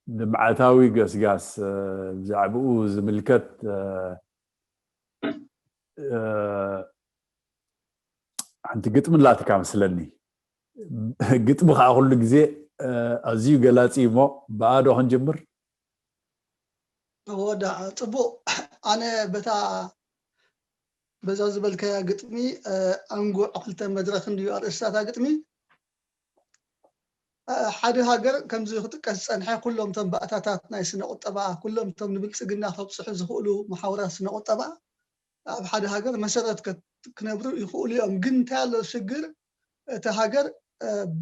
ልምዓታዊ ገስጋስ ብዛዕባኡ ዝምልከት ሓንቲ ግጥሚ ኣላትካ መስለኒ። ግጥሚ ከዓ ኩሉ ግዜ ኣዝዩ ገላፂ እሞ ብኣዶ ክንጅምር። ወዳ ፅቡቅ። ኣነ በታ በዛ ዝበልካያ ግጥሚ ኣንጉዕ ክልተ መድረክ እንድዩ ኣርእስታታ ግጥሚ። ሓደ ሃገር ከምዚ ክጥቀስ ዝፀንሐ ኩሎም እቶም ባእታታት ናይ ስነ ቁጠባ፣ ኩሎም እቶም ንብልፅግና ከብፅሑ ዝኽእሉ መሓውራት ስነ ቁጠባ ኣብ ሓደ ሃገር መሰረት ክነብሩ ይኽእሉ እዮም። ግን እንታይ ኣሎ ሽግር፣ እቲ ሃገር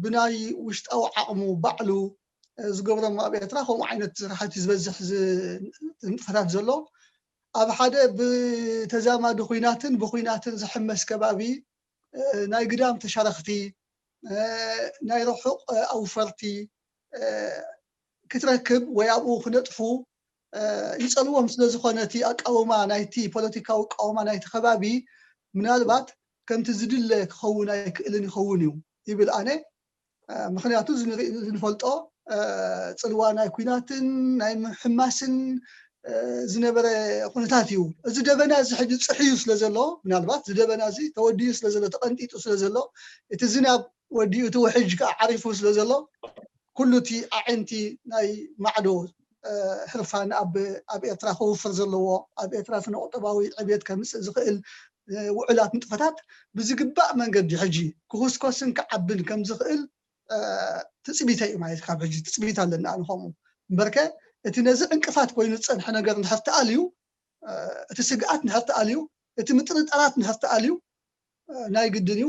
ብናይ ውሽጣዊ ዓቕሙ ባዕሉ ዝገብሮም ኣብ ኤርትራ ከምኡ ዓይነት ስራሕቲ ዝበዝሕ ንጥፈታት ዘሎ ኣብ ሓደ ብተዛማዲ ኩናትን ብኩናትን ዝሕመስ ከባቢ ናይ ግዳም ተሻረኽቲ ናይ ርሑቕ ኣውፈርቲ ክትረክብ ወይ ኣብኡ ክነጥፉ ይፀልዎም ስለዝኾነ እቲ ኣቃውማ ናይቲ ፖለቲካዊ ኣቃውማ ናይቲ ከባቢ ምናልባት ከምቲ ዝድለ ክኸውን ኣይክእልን ይኸውን እዩ ይብል ኣነ። ምክንያቱ ዝንፈልጦ ፅልዋ ናይ ኩናትን ናይ ምሕማስን ዝነበረ ኩነታት እዩ። እዚ ደበና እዚ ሕጂ ፅሕዩ ስለ ዘሎ ምናልባት እዚ ደበና እዚ ተወዲኡ ስለ ዘሎ ተቐንጢጡ ስለ ዘሎ እቲ ዝናብ ወዲኡ እቲ ውሕጅ ከዓ ዓሪፉ ስለ ዘሎ ኩሉ እቲ ኣዒንቲ ናይ ማዕዶ ህርፋን ኣብ ኤርትራ ክውፍር ዘለዎ ኣብ ኤርትራ ስነ ቁጠባዊ ዕብየት ከምፅእ ዝኽእል ውዕላት ንጥፈታት ብዝግባእ መንገዲ ሕጂ ክኹስኮስን ክዓብን ከም ዝኽእል ትፅቢተ እዩ ማለት ካብ ሕጂ ትፅቢት ኣለና ኣነ ከምኡ እምበርከ እቲ ነዚ ዕንቅፋት ኮይኑ ዝፀንሐ ነገር እንድሕር ተኣልዩ እቲ ስግኣት እንድሕር ተኣልዩ እቲ ምጥርጣራት እንድሕር ተኣልዩ ናይ ግድን እዩ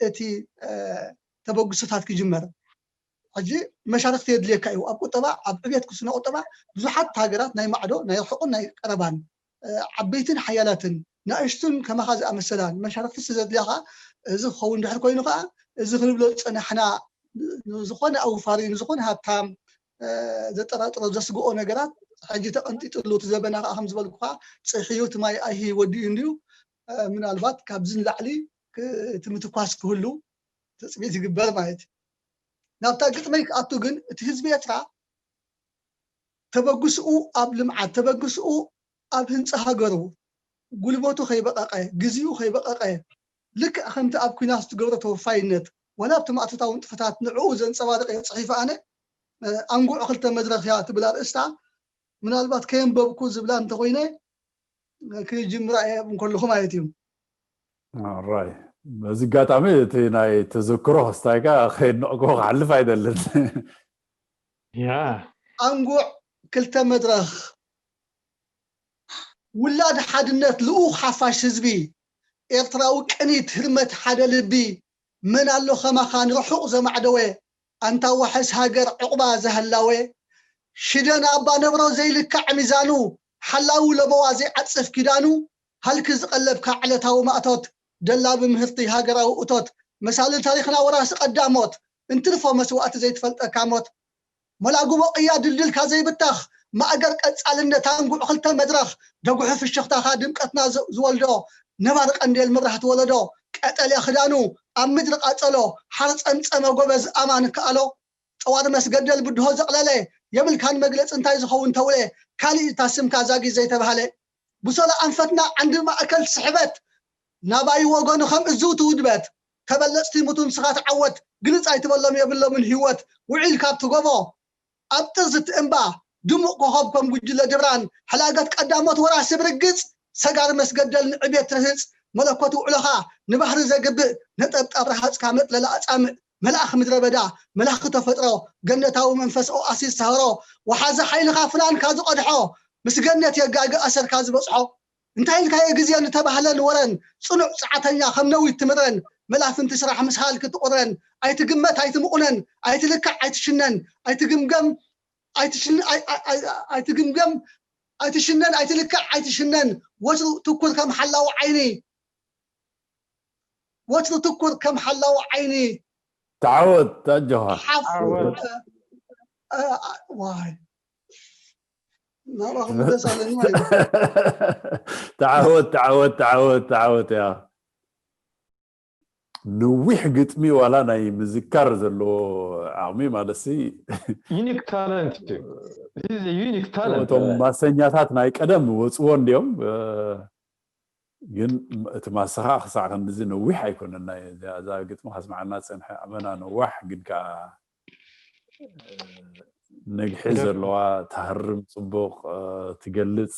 እቲ ተበግሶታት ክጅመር ሕጂ መሻርክቲ የድልየካ እዩ ኣብ ቁጠባ ኣብ ዕብየት ክስነ ቁጠባ ብዙሓት ሃገራት ናይ ማዕዶ ናይ ርሑቕን ናይ ቀረባን ዓበይትን ሓያላትን ናእሽቱን ከማኻ ዝኣመሰላን መሻርክቲ ስለዘድልያኻ እዚ ክኸውን ድሕር ኮይኑ ከዓ እዚ ክንብሎ ዝፀናሕና ዝኾነ ኣውፋሪ ንዝኾነ ሃብታም ዘጠራጥሮ ዘስግኦ ነገራት ሕጂ ተቐንጢጥሉ እቲ ዘበና ከዓ ከም ዝበልኩካ ፅሕዩ እቲ ማይ ኣይሂ ወዲኡ እንድዩ ምናልባት ካብዚ ንላዕሊ እቲ ምትኳስ ክህሉ ትፅቢት ይግበር ማለት እዩ ናብታ ግጥመይ ክኣቱ ግን እቲ ህዝቢ ኤርትራ ተበግስኡ ኣብ ልምዓት ተበግስኡ ኣብ ህንፃ ሃገሩ ጉልበቱ ከይበቐቐ ግዜኡ ከይበቐቐ ልክዕ ከምቲ ኣብ ኩናት ዝገብሮ ተወፋይነት ዋላ ኣብቲ ማእቶታዊ ንጥፈታት ንዕኡ ዘንፀባርቕ እየ ፅሒፈ ኣነ ኣንጉዕ ክልተ መድረኽ እያ ትብል ኣርእስታ ምናልባት ከየንበብኩ ዝብላ እንተኮይነ ክጅምራ እየ እንከለኹ ማለት እዩ ራይ በዚ ኣጋጣሚ እቲ ናይ ተዘክሮ ክስታይካ ከየድነቕኩ ክሓልፍ ኣይደልን ያ ኣንጉዕ ክልተ መድረኽ ውላድ ሓድነት ልኡኽ ሓፋሽ ህዝቢ ኤርትራዊ ቅኒት ህርመት ሓደ ልቢ መን ኣሎ ከማኻ ንርሑቕ ዘማዕደወ ኣንታ ዋሕስ ሃገር ዕቑባ ዘህላወ ሽደን ኣባ ነብሮ ዘይልካዕ ሚዛኑ ሓላዊ ለበዋ ዘይዓጽፍ ኪዳኑ ሃልኪ ዝቐለብካ ዕለታዊ ማእቶት ደላቢ ምህርቲ ሃገራዊ እቶት መሳሊ ታሪኽና ወራሲ ቀዳሞት እንትርፎ መስዋእቲ ዘይትፈልጠካ ሞት መላጉቦ ቅያ ድልድልካ ዘይብተኽ ማእገር ቀጻልነት ኣንጉዕ ክልተ መድረኽ ደጉሒ ፍሽኽታኻ ድምቀትና ዝወልዶ ነባሪ ቀንዴል ምብራህቲ ወለዶ ቀጠልያ ክዳኑ ኣብ ምድሪ ቃጸሎ ሓርጸምጸመ ጎበዝ ኣማን ከኣሎ ጸዋር መስገደል ብድሆ ዘቕለለ የብልካን መግለጺ እንታይ ዝኸውን ተውለ ካሊእ እታ ስምካ ዛጊት ዘይተባህለ ብሶላ ኣንፈትና ዓንዲ ማእከል ስሕበት ናባይ ወገኑ ከም እዝውቲ ውድበት ተበለጽቲ ሙቱ ንስኻ ተዓወት ግልጽ ኣይትበሎም የብሎምን ህይወት ውዒል ካብቲ ጎቦ ኣብ ጥርዚ እቲ እምባ ድሙቕ ኮኸብ ከም ጉጅለ ድብራን ሕላገት ቀዳሞት ወራሲ ብርግጽ ሰጋር መስገደል ንዕቤት ርህጽ መለኮት ውዕሎኻ ንባህሪ ዘግብእ ነጠብጣብ ረሃጽካ መጥለላ ኣጻምእ መልኣኽ ምድረ በዳ መላኺ ተፈጥሮ ገነታዊ መንፈስ ኦኣሲስ ሳህሮ ወሓዚ ሓይልኻ ፍናንካ ዝቐድሖ ምስ ገነት የጋግእ ኣሰርካ ዝበጽሖ እንታይ ኢልካዮ ግዜ ንተባህለን ወረን ጽኑዕ ጸዓተኛ ከም ነዊት ትምረን መላፍንቲ ስራሕ ምስ ሃልኪ ትቑረን ኣይትግመት ኣይትምቑነን ኣይትልካዕ ኣይትሽነን ኣይትግምገም ኣይትግምገም ኣይትሽነን ኣይትልካዕ ኣይትሽነን ወትሩ ትኩር ከም ሓላዊ ዓይኒ ወትሩ ትኩር ከም ሓላዊ ዓይኒ ተዓወት ኣጆኻ ሓፍ ዋይ ናባኹም ደስ ኣለኒ ማለት ተዓወት ተዓወት ተዓወት ተዓወት ያ ነዊሕ ግጥሚ ዋላ ናይ ምዝካር ዘለዎ ዓቕሚ ማለት ሲ unique talent እዩ። This is a unique talent. እቶም ማሰኛታት ናይ ቀደም ወፅዎ እንዲዮም። ግን እቲ ማሰኻ ክሳዕ ክንድዚ ነዊሕ ኣይኮነን። ናይ እዛ ግጥሚ ከስማዓና ፀንሐ ኣመና ነዋሕ ግን ከዓ ነግሒ ዘለዋ፣ ተሃርም፣ ፅቡቕ ትገልፅ።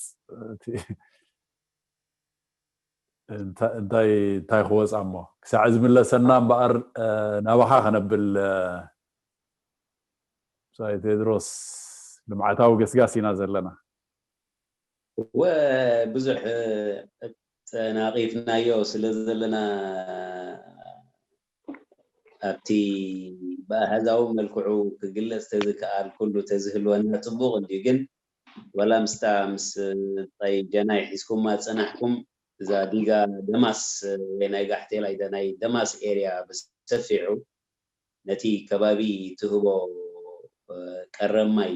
እንታይ እንታይ ክወፃ እሞ ክሳዕ ዝምለሰና እምበኣር ናባኻ ከነብል። ሳይ ቴድሮስ፣ ልምዓታዊ ገስጋስ ኢና ዘለና። እወ፣ ብዙሕ ተናቒፍናዮ ስለ ዘለና ኣብቲ ብኣሃዛዊ መልክዑ ክግለፅ ተዝከኣል ኩሉ ተዝህልወና ፅቡቕ እንድዩ። ግን ዋላ ምስታ ምስ ጣይ ጀናይ ሒዝኩማ ዝፀናሕኩም እዛ ዲጋ ደማስ ወይ ናይ ጋሕቴል ኣይደ ናይ ደማስ ኤርያ ብሰፊሑ ነቲ ከባቢ ትህቦ ቀረብ ማይ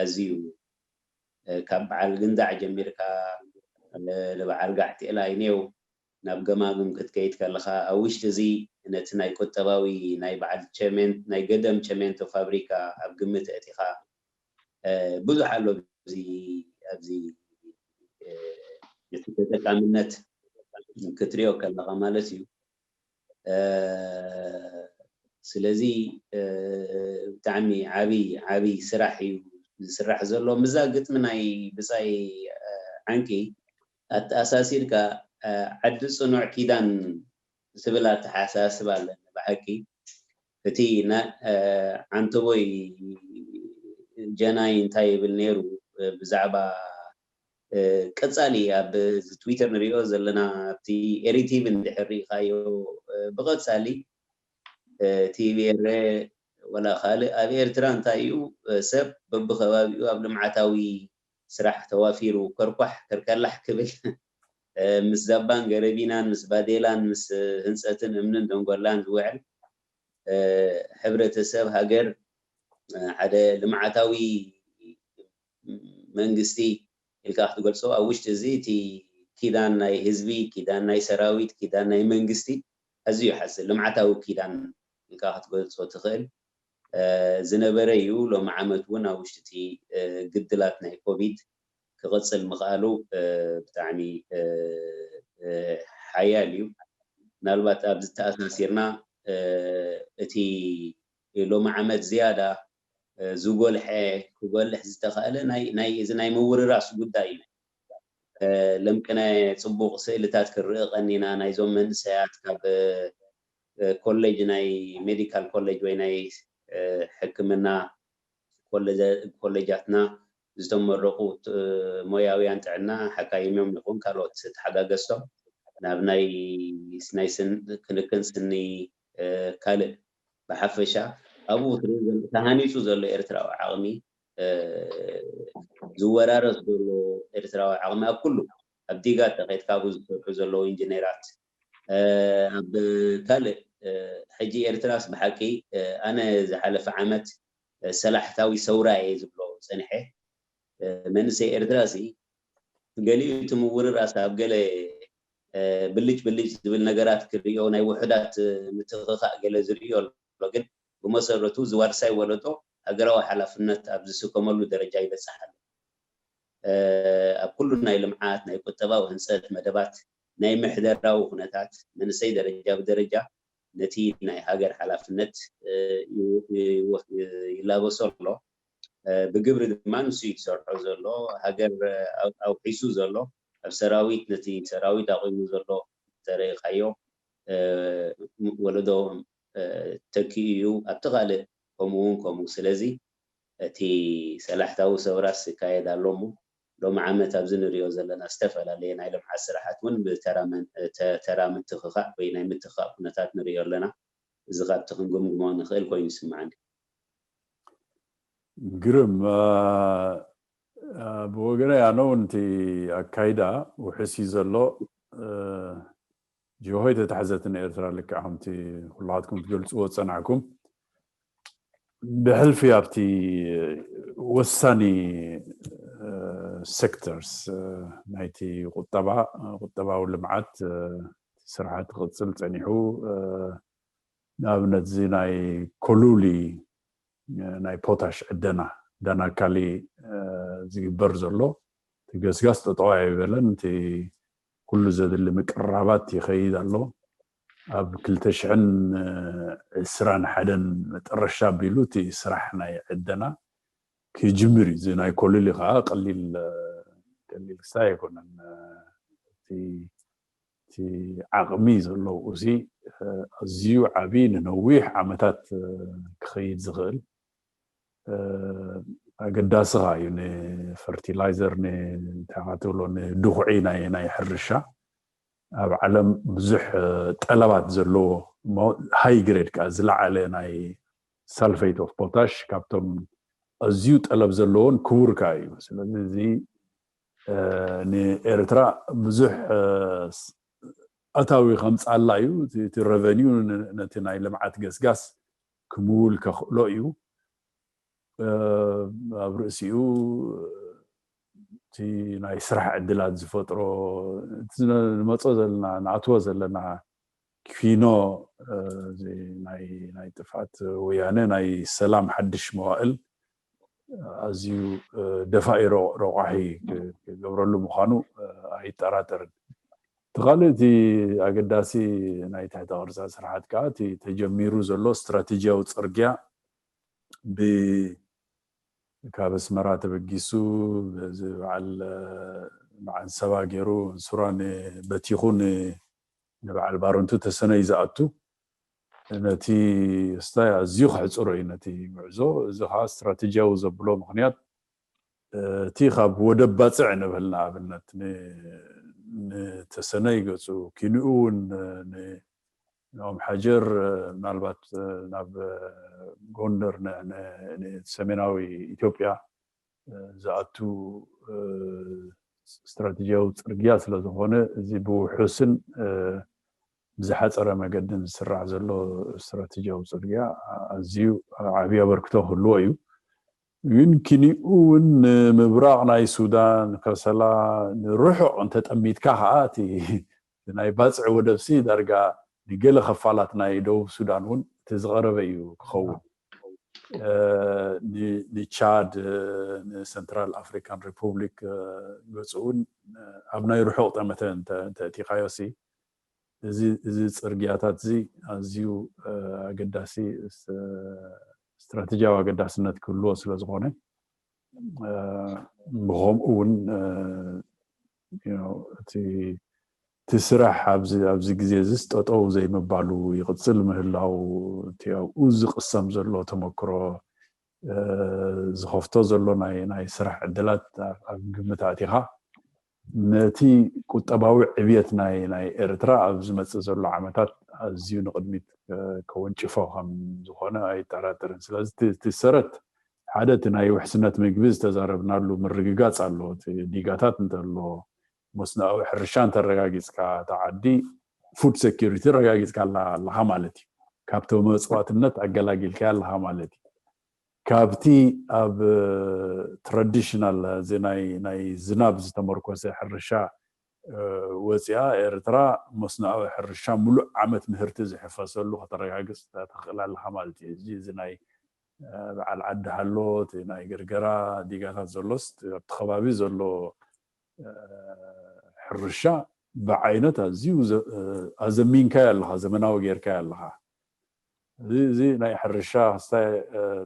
ኣዝዩ ካብ በዓል ግንዳዕ ጀሚርካ ንበዓል ጋሕቴል ኣይኔው ናብ ገማግም ክትከይድ ከለኻ ኣብ ውሽጢ እዚ ነቲ ናይ ቁጠባዊ ናይ በዓል ቸሜንት ናይ ገደም ቸሜንቶ ፋብሪካ ኣብ ግምት ኣእቲኻ ብዙሕ ኣሎ ኣብዚ ኣብዚ እቲ ተጠቃምነት ክትሪኦ ከለኻ ማለት እዩ። ስለዚ ብጣዕሚ ዓብይ ዓብይ ስራሕ እዩ ዝስራሕ ዘሎ። ምዛ ግጥሚ ናይ ብፃይ ዓንቂ ኣተኣሳሲርካ ዓዲ ፅኑዕ ኪዳን ዝብል ኣተሓሳስብ ኣለኒ ብሓቂ። እቲ ዓንተቦይ ጀናይ እንታይ ይብል ነይሩ ብዛዕባ ቀፃሊ ኣብ ትዊተር ንሪኦ ዘለና ኣብቲ ኤሪቲቪ እንድሕር ሪኢኻዮ ብቐፃሊ ቲቪ ኤረ ወላ ካልእ ኣብ ኤርትራ እንታይ እዩ ሰብ በብከባቢኡ ኣብ ልምዓታዊ ስራሕ ተዋፊሩ ከርኳሕ ከርከላሕ ክብል ምስ ዛባን ገረቢናን ምስ ባዴላን ምስ ህንፀትን እምንን ደንጎላን ዝውዕል ሕብረተሰብ ሃገር ሓደ ልምዓታዊ መንግስቲ ኢልካ ክትገልፆ ኣብ ውሽጢ እዚ እቲ ኪዳን ናይ ህዝቢ ኪዳን ናይ ሰራዊት ኪዳን ናይ መንግስቲ ኣዝዩ ይሓስል ልምዓታዊ ኪዳን ኢልካ ክትገልፆ ትኽእል ዝነበረ እዩ። ሎሚ ዓመት እውን ኣብ ውሽጢ እቲ ግድላት ናይ ኮቪድ ክቕፅል ምኽኣሉ ብጣዕሚ ሓያል እዩ። ምናልባት ኣብዚ ተኣሳሲርና እቲ ሎሚ ዓመት ዝያዳ ዝጎልሐ ክጎልሕ ዝተኽኣለ ናይ ናይ እዚ ናይ ምውርራስ ጉዳይ እዩ። ለምቅነ ፅቡቕ ስእልታት ክርኢ ቀኒና ናይዞም መንእሰያት ካብ ኮሌጅ ናይ ሜዲካል ኮሌጅ ወይ ናይ ሕክምና ኮሌጃትና ዝተመረቑ ሞያውያን ጥዕና ሓካይም እዮም ይኹን ካልኦት ተሓጋገዝቶም ናብ ናይ ናይ ክንክን ስኒ ካልእ ብሓፈሻ ኣብኡ ትርኢ ዘሎ ተሃኒፁ ዘሎ ኤርትራዊ ዓቕሚ ዝወራረስ ዘሎ ኤርትራዊ ዓቕሚ ኣብ ኩሉ ኣብ ዲጋ ተኸይድካ ኣብኡ ዝሰርሑ ዘለዉ ኢንጂነራት ኣብ ካልእ ሕጂ ኤርትራስ ብሓቂ ኣነ ዝሓለፈ ዓመት ሰላሕታዊ ሰውራ እየ ዝብሎ ፀኒሐ መንእሰይ ኤርትራ ሲ ገሊኡ እቲ ምውርራስ ኣብ ገለ ብልጭ ብልጭ ዝብል ነገራት ክሪኦ ናይ ውሑዳት ምትኽኻእ ገለ ዝሪኦ ኣሎ ግን ብመሰረቱ ዝዋርሳይ ወለዶ ሃገራዊ ሓላፍነት ኣብ ዝስከመሉ ደረጃ ይበፅሕ ኣሎ። ኣብ ኩሉ ናይ ልምዓት ናይ ቁጠባዊ ህንፀት መደባት ናይ ምሕደራዊ ኩነታት መንእሰይ ደረጃ ብደረጃ ነቲ ናይ ሃገር ሓላፍነት ይላበሶ ኣሎ። ብግብሪ ድማ ንሱ እዩ ዝሰርሖ ዘሎ። ሃገር ኣውሒሱ ዘሎ ኣብ ሰራዊት ነቲ ሰራዊት ኣቑሙ ዘሎ ተረኢኻዮ ወለዶ ተኪኡ እዩ ኣብቲ ካልእ ከምኡ እውን ከምኡ ስለዚ እቲ ሰላሕታዊ ሰውራስ ይካየድ ኣሎ እሞ ሎም ዓመት ኣብዚ ንሪኦ ዘለና ዝተፈላለየ ናይ ልምዓት ስራሓት እውን ብተራ ምትኽኻእ ወይ ናይ ምትኽኻእ ኩነታት ንሪኦ ኣለና። እዚ ካብቲ ክንግምግሞ ንኽእል ኮይኑ ይስምዓኒ። ግርም ብወገነይ ኣነ እውን እቲ ኣካይዳ ውሕስ እዩ ዘሎ። ጅሆይ ተታሕዘትን ኤርትራ ልክዕ ከምቲ ኩላትኩም ትገልፅዎ ዝፀናዕኩም ብሕልፊ ኣብቲ ወሳኒ ሴክተርስ ናይቲ ቁጠባ ቁጠባዊ ልምዓት ስራሓት ክቕፅል ፀኒሑ። ንኣብነት እዚ ናይ ኮሉሊ ናይ ፖታሽ ዕደና ዳናካሊ ዝግበር ዘሎ እቲ ገስጋስ ጠጠው ኣይበለን። እቲ ኩሉ ዘድሊ ምቅራባት ይኸይድ ኣሎ። ኣብ ክልተ ሽሕን ዕስራን ሓደን መጠረሻ ኣቢሉ እቲ ስራሕ ናይ ዕደና ክጅምር እዩ። እዚ ናይ ኮሉሊ ከዓ ቀሊል ቀሊል ክስታይ ኣይኮነን። እቲ ዓቕሚ ዘለዎ እዚ ኣዝዩ ዓብዪ ንነዊሕ ዓመታት ክኸይድ ዝኽእል ኣገዳሲ ከዓ እዩ። ንፈርቲላይዘር ንታኻትብሎ ንድኹዒ ናይ ሕርሻ ኣብ ዓለም ብዙሕ ጠለባት ዘለዎ ሃይ ግሬድ ከዓ ዝለዓለ ናይ ሳልፌት ኦፍ ፖታሽ ካብቶም ኣዝዩ ጠለብ ዘለዎን ክቡር ከዓ እዩ። ስለዚ እዚ ንኤርትራ ብዙሕ ኣታዊ ከምፃላ እዩ። እቲ ረቨኒዩ ነቲ ናይ ልምዓት ገስጋስ ክምውል ከኽእሎ እዩ። ኣብ ርእሲኡ እቲ ናይ ስራሕ ዕድላት ዝፈጥሮ ዝመፆ ዘለና ንኣትዎ ዘለና ኪኖ ናይ ጥፍኣት ወያነ ናይ ሰላም ሓድሽ መዋእል ኣዝዩ ደፋኢ ረቋሒ ክገብረሉ ምዃኑ ኣይጠራጠርን። እቲ ካልእ እቲ ኣገዳሲ ናይ ትሕተ ቅርፃ ስርሓት ከዓ እቲ ተጀሚሩ ዘሎ ስትራቴጂያዊ ፅርግያ ብ ካብ ኣስመራ ተበጊሱ በዓል በዓል ሰባ ገይሩ ሱራን በቲኹ ንበዓል ባረንቱ ተሰነይ ዝኣቱ ነቲ ስታይ ኣዝዩ ክሕፅሮ እዩ ነቲ ጉዕዞ። እዚ ከዓ ስትራቴጂያዊ ዘብሎ ምክንያት እቲ ካብ ወደብ ባፅዕ ንብል ንኣብነት ንተሰነይ ገፁ ኪንኡ እውን ንኦም ሓጀር ምናልባት ናብ ጎንደር ንሰሜናዊ ኢትዮጵያ ዝኣቱ ስትራቴጂያዊ ፅርግያ ስለዝኾነ እዚ ብውሑስን ብዝሓፀረ መገድን ዝስራሕ ዘሎ ስትራቴጂያዊ ፅርግያ ኣዝዩ ዓብዪ ኣበርክቶ ክህልዎ እዩ። ግን ኪንኡ እውን ንምብራቕ ናይ ሱዳን ከሰላ ንርሑቕ እንተጠሚትካ ከዓ እቲ ናይ ባፅዕ ወደብሲ ዳርጋ ንገለ ከፋላት ናይ ደቡብ ሱዳን እውን እቲ ዝቐረበ እዩ ክኸውን። ንቻድ ንሰንትራል ኣፍሪካን ሪፑብሊክ ገፁ እውን ኣብ ናይ ርሑቕ ጠመተ እንተእቲኻዮ ሲ እዚ ፅርግያታት እዚ ኣዝዩ ኣገዳሲ ስትራቴጂያዊ ኣገዳስነት ክህልዎ ስለዝኾነ ብከምኡ እውን እቲ ስራሕ ኣብዚ ግዜ እዚ ጠጠው ዘይምባሉ ይቕፅል ምህላው እቲ ኣብኡ ዝቕሰም ዘሎ ተመክሮ ዝኸፍቶ ዘሎ ናይ ስራሕ ዕድላት ኣብ ግምት ኣእቲኻ ነቲ ቁጠባዊ ዕብየት ናይ ኤርትራ ኣብ ዝመፅእ ዘሎ ዓመታት ኣዝዩ ንቕድሚት ከወንጭፎ ከም ዝኾነ ኣይጠራጠርን። ስለዚ እቲ ሰረት ሓደ እቲ ናይ ውሕስነት ምግቢ ዝተዛረብናሉ ምርግጋፅ ኣሎ። እቲ ዲጋታት እንተሎ መስኖኣዊ ሕርሻ እንተረጋጊፅካ እታ ዓዲ ፉድ ሴኪሪቲ ረጋጊፅካ ኣለኻ ማለት እዩ። ካብቲ መፅዋትነት ኣገላጊልካ ኣለኻ ማለት እዩ። ካብቲ ኣብ ትራዲሽናል እዚ ናይ ዝናብ ዝተመርኮሰ ሕርሻ ወፂኣ ኤርትራ መስኖኣዊ ሕርሻ ሙሉእ ዓመት ምህርቲ ዝሕፈሰሉ ከተረጋግፅ ትኽእል ኣለኻ ማለት እዩ። እዚ እዚ ናይ በዓል ዓዲ ሃሎ እቲ ናይ ገርገራ ዲጋታት ዘሎስ ኣብቲ ከባቢ ዘሎ ሕርሻ ብዓይነት ኣዝዩ ኣዘሚንካዮ ኣለኻ፣ ዘመናዊ ጌርካዮ ኣለኻ። እዚ ናይ ሕርሻ ክስታይ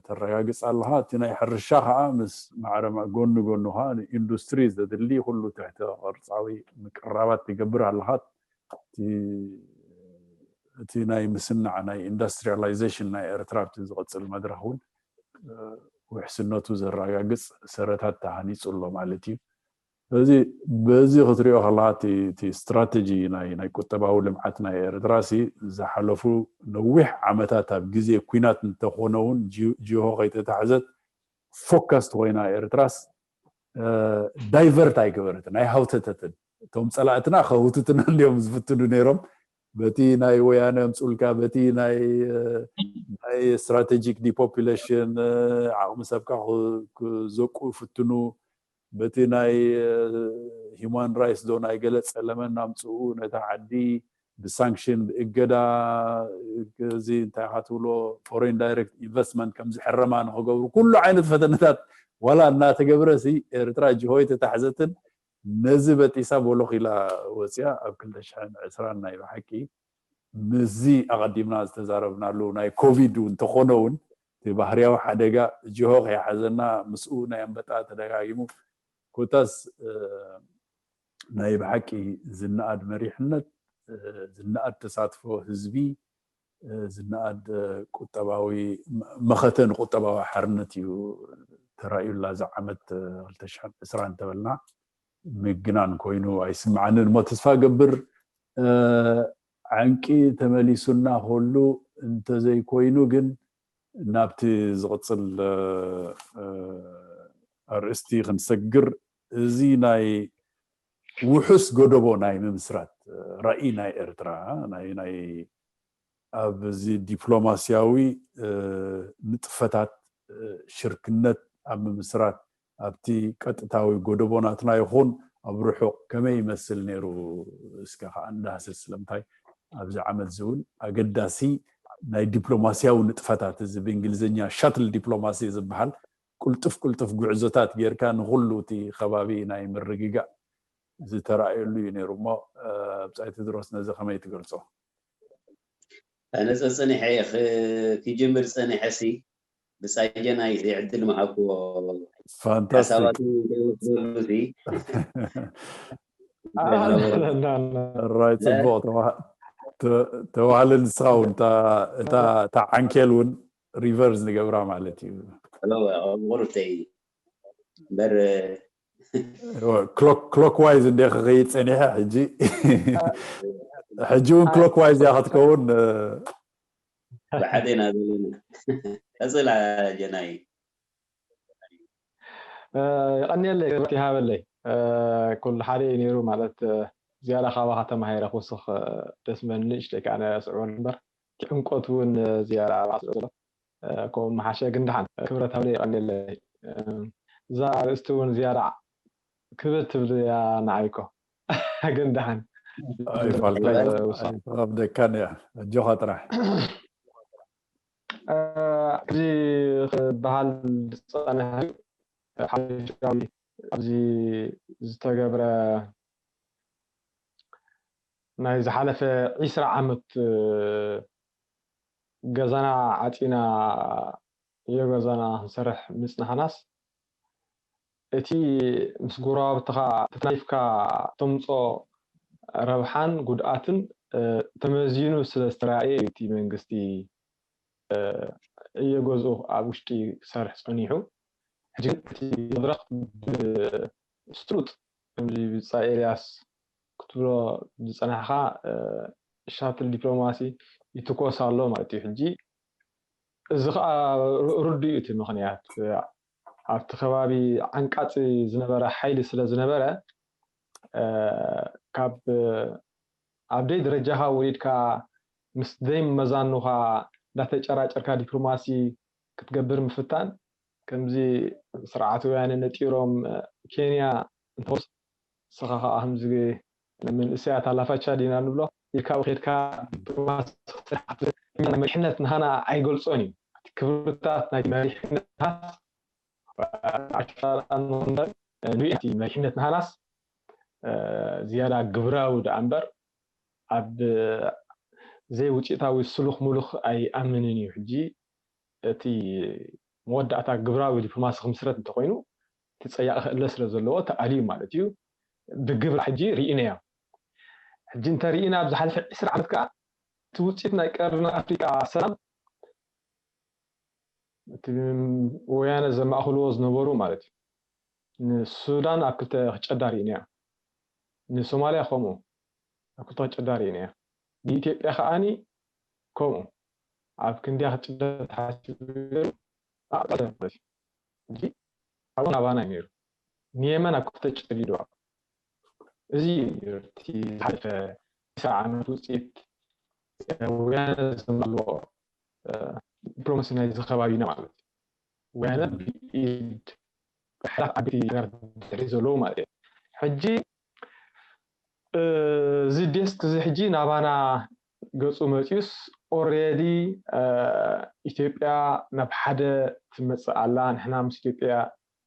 ተረጋግፅ ኣለኻ። እቲ ናይ ሕርሻ ከዓ ምስ ማዕረ ጎኒ ጎኑ ከዓ ንኢንዱስትሪ ዘድሊ ኩሉ ትሕተ ቅርፃዊ ምቅራባት ትገብር ኣለኻ። እቲ ናይ ምስናዕ ናይ ኢንዱስትሪያላይዜሽን ናይ ኤርትራ ኣብቲ ዝቐፅል መድረክ እውን ውሕስነቱ ዘረጋግፅ ሰረታት ተሃኒፁ ኣሎ ማለት እዩ። ስለዚ በዚ ክትሪኦ ከለካ እቲ ስትራቴጂ ናይ ቁጠባዊ ልምዓት ናይ ኤርትራ ሲ ዝሓለፉ ነዊሕ ዓመታት ኣብ ግዜ ኩናት እንተኾነ እውን ጂሆ ከይተታሕዘት ፎካስት ኮይና ኤርትራስ ዳይቨርት ኣይገበረትን ኣይሃውተተትን። እቶም ፀላእትና ከህውትትና እንዲዮም ዝፍትኑ ነይሮም። በቲ ናይ ወያነ ኣምፅኡልካ በቲ ናይ ስትራቴጂክ ዲፖፕሌሽን ዓቕሚ ሰብካ ክዘቁ ይፍትኑ። በቲ ናይ ሂማን ራይትስ ዶ ናይ ገለ ፀለመን ኣምፅኡ ነታ ዓዲ ብሳንክሽን ብእገዳ እዚ እንታይ ኢኻ ትብሎ ፎሬን ዳይሬክት ኢንቨስትመንት ከም ዝሕረማ ንክገብሩ ኩሉ ዓይነት ፈተነታት ዋላ እናተገብረ ሲ ኤርትራ ጅሆይ ተታሕዘትን ነዚ በጢሳ ቦሎኽ ኢላ ወፅያ ኣብ ክልተ ሽሕን ዕስራን ናይ ብሓቂ ምስዚ ኣቐዲምና ዝተዛረብናሉ ናይ ኮቪድ እውን እንተኾነ እውን እቲ ባህርያዊ ሓደጋ ጅሆ ከይሓዘና ምስኡ ናይ ኣንበጣ ተደጋጊሙ ኮታስ ናይ ብሓቂ ዝነኣድ መሪሕነት ዝነኣድ ተሳትፎ ህዝቢ ዝነኣድ ቁጠባዊ መኸተ ንቁጠባዊ ሓርነት እዩ ተራእዩላ እዛ ዓመት ክልተ ሽሕን ዕስራን እንተበልና ምግናን ኮይኑ ኣይስምዓንን እሞ ተስፋ ገብር ዓንቂ ተመሊሱና ከሉ እንተዘይኮይኑ ግን ናብቲ ዝቕፅል ኣርእስቲ ክንሰግር እዚ ናይ ውሑስ ጎደቦ ናይ ምምስራት ራእይ ናይ ኤርትራ ናይ ናይ ኣብዚ ዲፕሎማስያዊ ንጥፈታት ሽርክነት ኣብ ምምስራት ኣብቲ ቀጥታዊ ጎደቦ ናትና ይኹን ኣብ ርሑቕ ከመይ ይመስል ነይሩ እስከ ከዓ እንዳህስስ ስለምንታይ ኣብዚ ዓመት እዚ እውን ኣገዳሲ ናይ ዲፕሎማስያዊ ንጥፈታት እዚ ብእንግሊዝኛ ሻትል ዲፕሎማሲ ዝበሃል ቁልጥፍ ቁልጥፍ ጉዕዞታት ጌርካ ንኩሉ እቲ ከባቢ ናይ ምርግጋእ ዝተራእየሉ እዩ ነይሩ እሞ ብፃይ ቴድሮስ ነዚ ከመይ ትገልፆ ኣነ ፀፀኒሐ ክጅምር ፀኒሐ ሲ ብፃይ ጀናይ ዕድል መሃብክዎ ሓሳባቱ ከይወስደሉ ሲ ራይ ፅቡቅ ተባህለ ንስኻ እውን እታ ዓንኬል እውን ሪቨርስ ንገብራ ማለት እዩ ቁርብተይ እምበር ክሎክ ዋይዝ እንደ ክኸይድ ፀኒሐ ሕጂ ሕጂ እውን ክሎክ ዋይዝ እያ ክትከውን ብሓደ ኢና ዘለና ቀፅላ ጀናይ የቐንየለይ ክብረት ይሃበለይ ኩሉ ሓደ እዩ ነይሩ ማለት ዝያዳ ካባኻ ተማሂረ ክውስኽ ደስ መኒ ንእሽተይ ከዓ ስዕበሉ እምበር ዕምቆት እውን ዝያዳ ኣባስዑ ዘሎ ከምኡ መሓሸ ግን ደሓን ክብረት ሃብለይ የቐንየለይ እዛ ኣርእስቲ እውን ዝያዳ ክብር ትብል እያ ንዓይ እኮ ግን ደሓን ኣይፋልካይትረፍደካን እያ ኣጆኻ ጥራሕ እዚ ክበሃል ዝፀንሐ ሓፈሻዊ ኣብዚ ዝተገብረ ናይ ዝሓለፈ ዒስራ ዓመት ገዛና ዓፂና የገዛና ክንሰርሕ ምፅናሕናስ እቲ ምስ ጎረባብትኻ ተናይፍካ ተምፆ ረብሓን ጉድኣትን ተመዚኑ ስለ ዝተረኣየ እዩ እቲ መንግስቲ እየገዝኡ ኣብ ውሽጢ ክሰርሕ ፀኒሑ ሕጂ እቲ መድረክ ብስሩጥ ከምዚ ብፃ ኤልያስ ክትብሎ ዝፀናሕካ ሻትል ዲፕሎማሲ ይትኮስ ኣሎ ማለት እዩ ሕጂ እዚ ከዓ ርዱ እዩ እቲ ምክንያት ኣብቲ ከባቢ ዓንቃፂ ዝነበረ ሓይሊ ስለ ዝነበረ ካብ ኣብ ደይ ደረጃኻ ወሪድካ ምስ ደይ መዛኑኻ እንዳተጨራጨርካ ዲፕሎማሲ ክትገብር ምፍታን ከምዚ ስርዓት ወያነ ነጢሮም ኬንያ እንተወስ ንስኻ ከዓ ከምዚ መንእሰያት ኣላፋቻ ዲና ንብሎ ኢልካ ከድካ መሪሕነት ንሃና ኣይገልፆን እዩ ክብርታት ናይ መሪሕነት ንሃናስ ዝያዳ ግብራዊ ደኣ እምበር ኣብ ዘይውፅኢታዊ ስሉኽ ሙሉኽ ኣይኣምንን እዩ ሕጂ እቲ መወዳእታ ግብራዊ ዲፕሎማሲ ክምስረት እንተኮይኑ እቲ ፀያቂ ክእለ ስለ ዘለዎ ተኣልዩ ማለት እዩ ብግብሪ ሕጂ ርኢናዮ ሕጂ እንተርኢና ኣብ ዝሓለፈ ዕስራ ዓመት ከዓ እቲ ውፅኢት ናይ ቀርኒ ኣፍሪቃ ሰላም እቲ ወያነ ዘማእክልዎ ዝነበሩ ማለት እዩ ንሱዳን ኣብ ክልተ ክጨዳ ርኢናዮ ንሶማልያ ከምኡ ኣብ ክልተ ክጨዳ ርኢናዮ ንኢትዮጵያ ከዓኒ ከምኡ ኣብ ክንዲያ ክጭደ ተሓሲቡ ኣቕጠለ ማለት እዩ ሕጂ ኣብኡ ናባና እዩ ነይሩ ንየመን ኣብ ክልተ ጨዲዱ እዚ እቲ ዝሓለፈ ዓመት ውፅኢት ወያነ ዘማልዎ ዲፕሎማሲ ናይዚ ከባቢና ማለት እዩ ወያነ ብኢድ ብሓላት ዓበይቲ ሃገራት ድሕሪ ዘለዉ ማለት እዩ ሕጂ እዚ ዴስክ እዚ ሕጂ ናባና ገፁ መፅዩስ ኦሬዲ ኢትዮጵያ ናብ ሓደ ትመፅእ ኣላ። ንሕና ምስ ኢትዮጵያ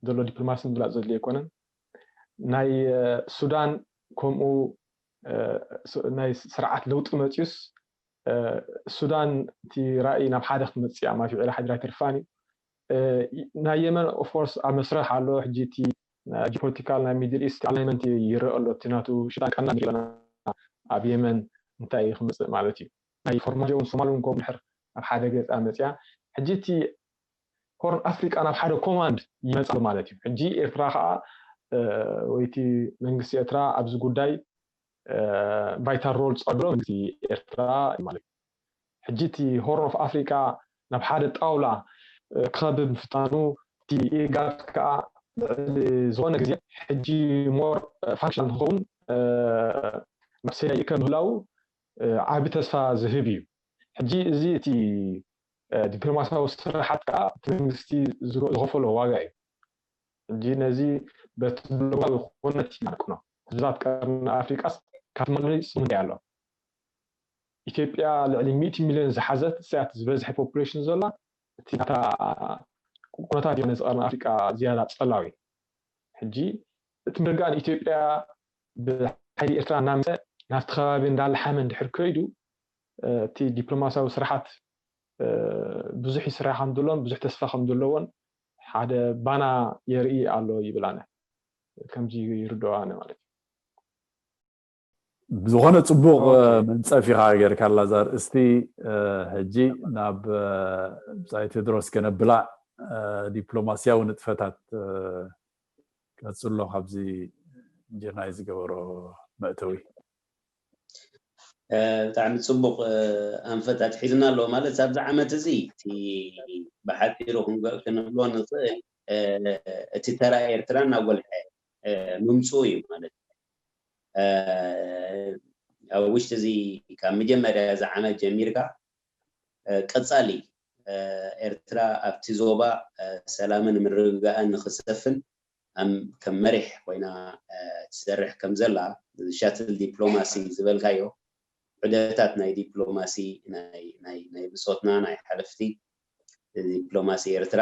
ዘሎ ዲፕሎማሲ ምብላፅ ዘድልዮ ኣይኮነን። ናይ ሱዳን ከምኡ ናይ ስርዓት ለውጢ መፅዩስ ሱዳን እቲ ራእይ ናብ ሓደ ክትመፅእ እያ ማለት እዩ። ዒላ ሓዲራ ኣይተርፋን እዩ። ናይ የመን ኦፍኮርስ ኣብ መስርሕ ኣሎ። ሕጂ እቲ ጂኦፖለቲካል ናይ ሚድል ኢስት ኣላይመንት ይረአ ኣሎ። እቲ ናቱ ሽጣን ቀና ንሪኦ ኣለና ኣብ የመን እንታይ እዩ ክመፅእ ማለት እዩ። ናይ ፎርማጆ እውን ሶማል እውን ከምኡ ድሕር ኣብ ሓደ ገፃ መፅያ። ሕጂ እቲ ሆርን ኣፍሪቃ ናብ ሓደ ኮማንድ ይመፅእ ኣሎ ማለት እዩ። ሕጂ ኤርትራ ከዓ ወይ እቲ መንግስቲ ኤርትራ ኣብዚ ጉዳይ ቫይታል ሮል ዝፃወት ዘሎ መንግስቲ ኤርትራ እዩ ማለት እዩ። ሕጂ እቲ ሆርን ኦፍ ኣፍሪቃ ናብ ሓደ ጣውላ ክኸብብ ምፍታኑ እቲ ኢጋድ ከዓ ልዕሊ ዝኾነ ግዜ ሕጂ ሞር ፋንክሽናል ንክኸውን ናብ ሰሪያ ይእከብ ምህላው ዓቢ ተስፋ ዝህብ እዩ። ሕጂ እዚ እቲ ዲፕሎማሲያዊ ስራሓት ከዓ እቲ መንግስቲ ዝኸፈሎ ዋጋ እዩ። ሕጂ ነዚ በቲ ግሎባል ኩነት ይናቅኖ ህዝባት ቀርኒ ኣፍሪቃስ ካብ ትመልመሊ ስሙንታይ ኣሎ። ኢትዮጵያ ልዕሊ ሚእቲ ሚልዮን ዝሓዘት እሳያት ዝበዝሐ ፖፑሌሽን ዘላ እቲ ናታ ኩነታት እዩ ነዚ ቀርኒ ኣፍሪቃ ዝያዳ ጸላዊ። ሕጂ እቲ ምርጋን ኢትዮጵያ ብሓይሊ ኤርትራ እናምፀ ናብቲ ከባቢ እንዳለሓመ እንድሕር ከይዱ እቲ ዲፕሎማሲያዊ ስራሓት ብዙሕ ይስራሕ ከም ዘሎን ብዙሕ ተስፋ ከም ዘለዎን ሓደ ባና የርኢ ኣሎ ይብል ኣነ። ከምዚ ይርድኦ ኣነ ማለት እዩ። ብዝኾነ ፅቡቕ መንፀፍ ኢኻ ጌርካላ እዛ ርእስቲ። ሕጂ ናብ ብፃይ ቴድሮስ ከነብላ ዲፕሎማሲያዊ ንጥፈታት ቀፅሎ ካብዚ እንጀናይ ዝገበሮ መእተዊ። ብጣዕሚ ፅቡቕ ኣንፈት ኣትሒዝና ኣለዎ። ማለት ኣብዚ ዓመት እዚ እቲ ብሓፂሩ ክንብሎ ንኽእል እቲ ተራ ኤርትራ እናጎልሐ ምምፅኡ እዩ ማለት እዩ። ኣብ ውሽጢ እዚ ካብ መጀመርያ እዚ ዓመት ጀሚርካ ቀፃሊ ኤርትራ ኣብቲ ዞባ ሰላምን ምርግጋእን ንክሰፍን ከም መሪሕ ኮይና ትሰርሕ ከም ዘላ ሻትል ዲፕሎማሲ ዝበልካዮ ዑደታት ናይ ዲፕሎማሲ ናይ ብፆትና ናይ ሓለፍቲ ዲፕሎማሲ ኤርትራ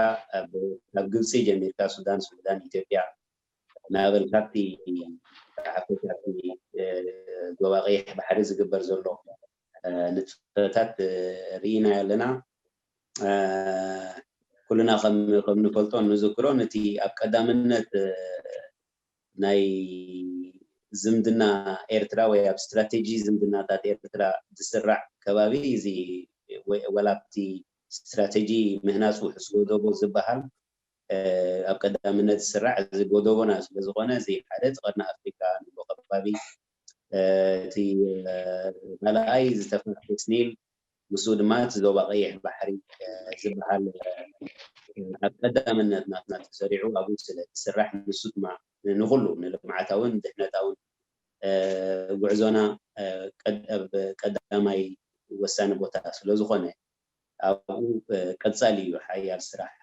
ካብ ግብፂ ጀሚርካ ሱዳን፣ ሱዳን፣ ኢትዮጵያ እናበልካ ኣብቲ ሓፈሻ ዞባ ቀይሕ ባሕሪ ዝግበር ዘሎ ንጥፈታት ርኢና ኣለና። ኩልና ከም ንፈልጦ ንዝክሮ ነቲ ኣብ ቀዳምነት ናይ ዝምድና ኤርትራ ወይ ኣብ ስትራቴጂ ዝምድናታት ኤርትራ ዝስራዕ ከባቢ እዚ ወላ ኣብቲ ስትራቴጂ ምህናፅ ውሑስ ጎደቦ ዝበሃል ኣብ ቀዳምነት ዝስራዕ እዚ ጎደቦና ስለዝኾነ እዚ ሓደ እቲ ቀርኒ ኣፍሪካ ንብሎ ከባቢ እቲ ካልኣይ ዝተፋሰስ ኒል ምስኡ ድማ እቲ ዞባ ቀይሕ ባሕሪ ዝበሃል ኣብ ቀዳምነት ናትና ተሰሪዑ ኣብኡ ስለ ዝስራሕ ንሱ ድማ ንኩሉ ንልምዓታውን ድሕነታውን ጉዕዞና ቀዳማይ ወሳኒ ቦታ ስለዝኾነ ኣብኡ ቀፃሊ እዩ ሓያል ስራሕ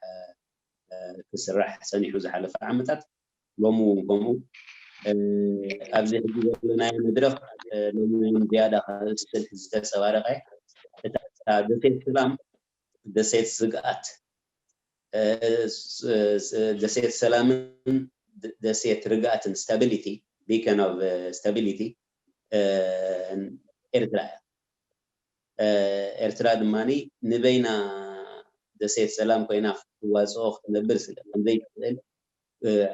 ክስራሕ ፀኒሑ ዝሓለፈ ዓመታት ሎሚ እውን ከምኡ ኣብዚ ሕጂ ዘለናዮ መድረክ ሎሚ እውን ዝያዳ ክስል ዝተፀባረቀ እታ ደሴት ሰላም ደሴት ስግኣት ደሴት ሰላምን ደሴት ርግኣትን stability beacon of stability ኤርትራ እያ። ኤርትራ ድማ ንበይና ደሴት ሰላም ኮይና ክትዋፅኦ ክትነብር ስለ ከምዘይትኽእል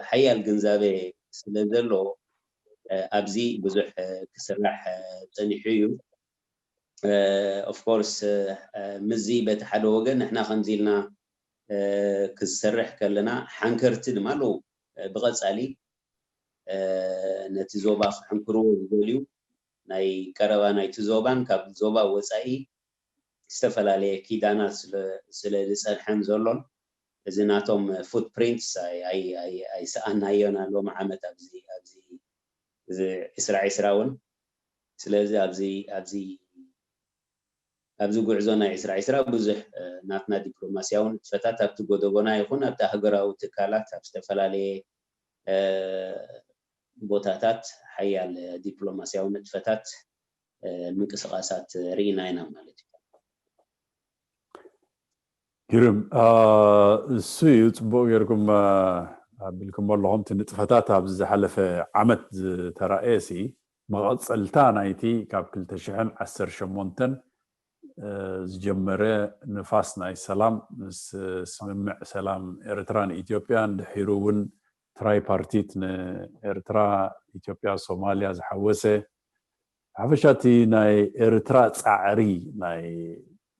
ሓያል ግንዛቤ ስለ ዘሎ ኣብዚ ብዙሕ ክስራሕ ፀኒሑ እዩ። ኦፍኮርስ ምዚ በቲ ሓደ ወገን ንሕና ከምዚ ኢልና ክሰርሕ ከለና ሓንከርቲ ድማ ኣለዉ። ብቐፃሊ ነቲ ዞባ ክሕንክርዎ ዝደልዩ ናይ ቀረባ ናይቲ ዞባን ካብ ዞባ ወፃኢ ዝተፈላለየ ኪዳናት ስለ ዝፀንሐን ዘሎን እዚ ናቶም ፉትፕሪንትስ ኣይሰኣናዮን ኣሎ መዓመት ኣብዚ ዕስራ ዕስራ እውን ስለዚ ኣብዚ ኣብዚ ኣብዚ ጉዕዞ ናይ ዕስራ ዕስራ ብዙሕ ናትና ዲፕሎማስያዊ ንጥፈታት ኣብቲ ጎደቦና ይኹን ኣብቲ ሃገራዊ ትካላት ኣብ ዝተፈላለየ ቦታታት ሓያል ዲፕሎማስያዊ ንጥፈታት ምንቅስቃሳት ርኢና ኢና ማለት እዩ። ግርም እሱ እዩ። ፅቡቅ ጌርኩም ኣቢልኩም ኣለኹም። እቲ ንጥፈታት ኣብዚ ዝሓለፈ ዓመት ዝተረኣየ ሲ መቐፀልታ ናይቲ ካብ ክልተ ሽሕን ዓሰርተ ሸሞንተን ዝጀመረ ንፋስ ናይ ሰላም ምስ ስምምዕ ሰላም ኤርትራን ኢትዮጵያን ድሒሩ እውን ትራይፓርቲት ንኤርትራ፣ ኢትዮጵያ፣ ሶማልያ ዝሓወሰ ሓፈሻ እቲ ናይ ኤርትራ ፃዕሪ ናይ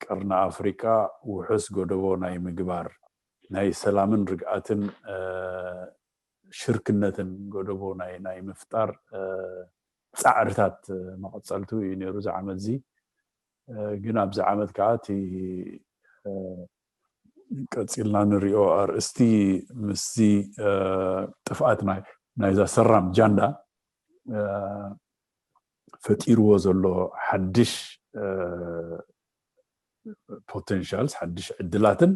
ቀርኒ ኣፍሪቃ ውሑስ ጎደቦ ናይ ምግባር ናይ ሰላምን ርግኣትን ሽርክነትን ጎደቦ ናይ ናይ ምፍጣር ፃዕርታት መቐፀልቱ እዩ ነይሩ እዚ ዓመት እዚ። ግን ኣብዚ ዓመት ከዓ እቲ ቀፂልና ንሪኦ ኣርእስቲ ምስዚ ጥፍኣት ናይዛ ሰራም ጃንዳ ፈጢርዎ ዘሎ ሓድሽ ፖቴንሻልስ ሓድሽ ዕድላትን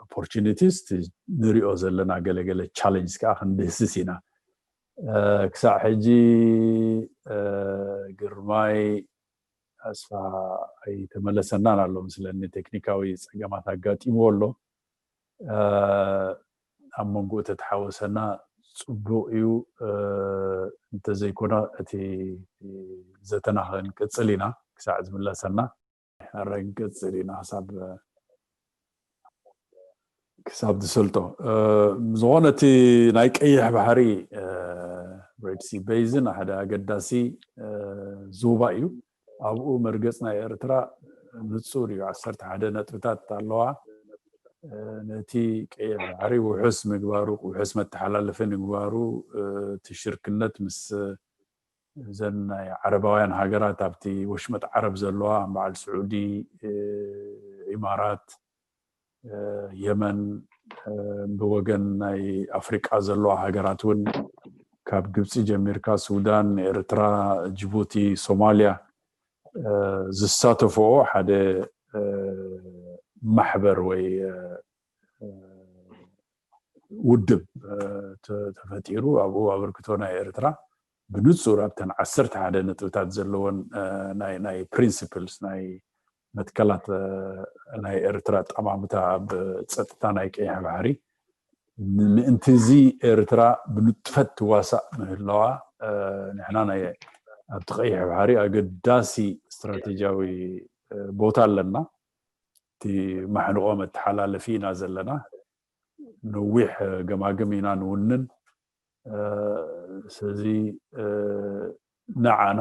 ኦፖርቹኒቲስ ንሪኦ ዘለና ገለገለ ቻለንጅ ከዓ ክንድህስስ ኢና። ክሳዕ ሕጂ ግርማይ ኣስፋ ኣይተመለሰናን ኣሎ ምስለኒ፣ ቴክኒካዊ ፀገማት ኣጋጢምዎ ኣሎ። ኣብ መንጎ ተተሓወሰና ፅቡቅ እዩ። እንተዘይኮነ እቲ ዘተና ክንቅፅል ኢና ክሳዕ ዝምለሰና። ኣረ ክንቅፅል ኢና ክሳብ ክሳብ ዝሰልጦ። ዝኾነ እቲ ናይ ቀይሕ ባሕሪ ሬድሲ ቤዝን ሓደ ኣገዳሲ ዞባ እዩ። ኣብኡ መርገፅ ናይ ኤርትራ ንፁር እዩ። ዓሰርተ ሓደ ነጥብታት ኣለዋ። ነቲ ቀይሕ ባሕሪ ውሑስ ምግባሩ፣ ውሑስ መተሓላለፊ ምግባሩ፣ እቲ ሽርክነት ምስ እዘን ናይ ዓረባውያን ሃገራት ኣብቲ ወሽመጥ ዓረብ ዘለዋ በዓል ስዑዲ፣ ኢማራት፣ የመን፣ ብወገን ናይ ኣፍሪቃ ዘለዋ ሃገራት እውን ካብ ግብፂ ጀሚርካ ሱዳን፣ ኤርትራ፣ ጅቡቲ፣ ሶማልያ ዝሳተፍኦ ሓደ ማሕበር ወይ ውድብ ተፈጢሩ ኣብኡ ኣበርክቶ ናይ ኤርትራ ብንጹር ኣብተን ዓሰርተ ሓደ ነጥብታት ዘለወን ናይ ፕሪንሲፕልስ ናይ መትከላት ናይ ኤርትራ ኣጠማምታ ኣብ ጸጥታ ናይ ቀይሕ ባሕሪ ምእንቲ እዚ ኤርትራ ብንጥፈት ትዋሳእ ምህላዋ ንሕና ናይ ኣብቲ ቀይሕ ባሕሪ ኣገዳሲ ስትራቴጂያዊ ቦታ ኣለና። እቲ ማሕንቆ መተሓላለፊ ኢና ዘለና። ነዊሕ ገማግም ኢና ንውንን። ስለዚ ንዓና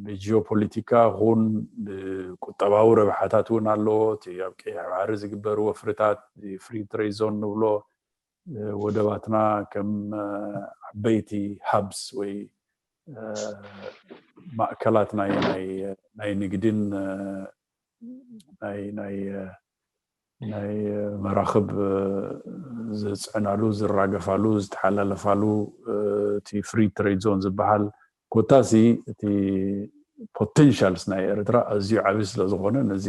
ብጂኦፖለቲካ ኹን ብቁጠባዊ ረብሓታት እውን ኣለዎ። እቲ ኣብ ቀይሕ ባሕሪ ዝግበር ወፍርታት ፍሪ ትሬድ ዞን ንብሎ ወደባትና ከም ዓበይቲ ሃብስ ወይ ማእከላት ናይ ናይ ናይ ንግድን ናይ ናይ ናይ መራኽብ ዝፅዕናሉ ዝራገፋሉ ዝተሓላለፋሉ እቲ ፍሪ ትሬድ ዞን ዝበሃል ኮታሲ እቲ ፖቴንሻልስ ናይ ኤርትራ ኣዝዩ ዓብዪ ስለ ዝኾነ ነዚ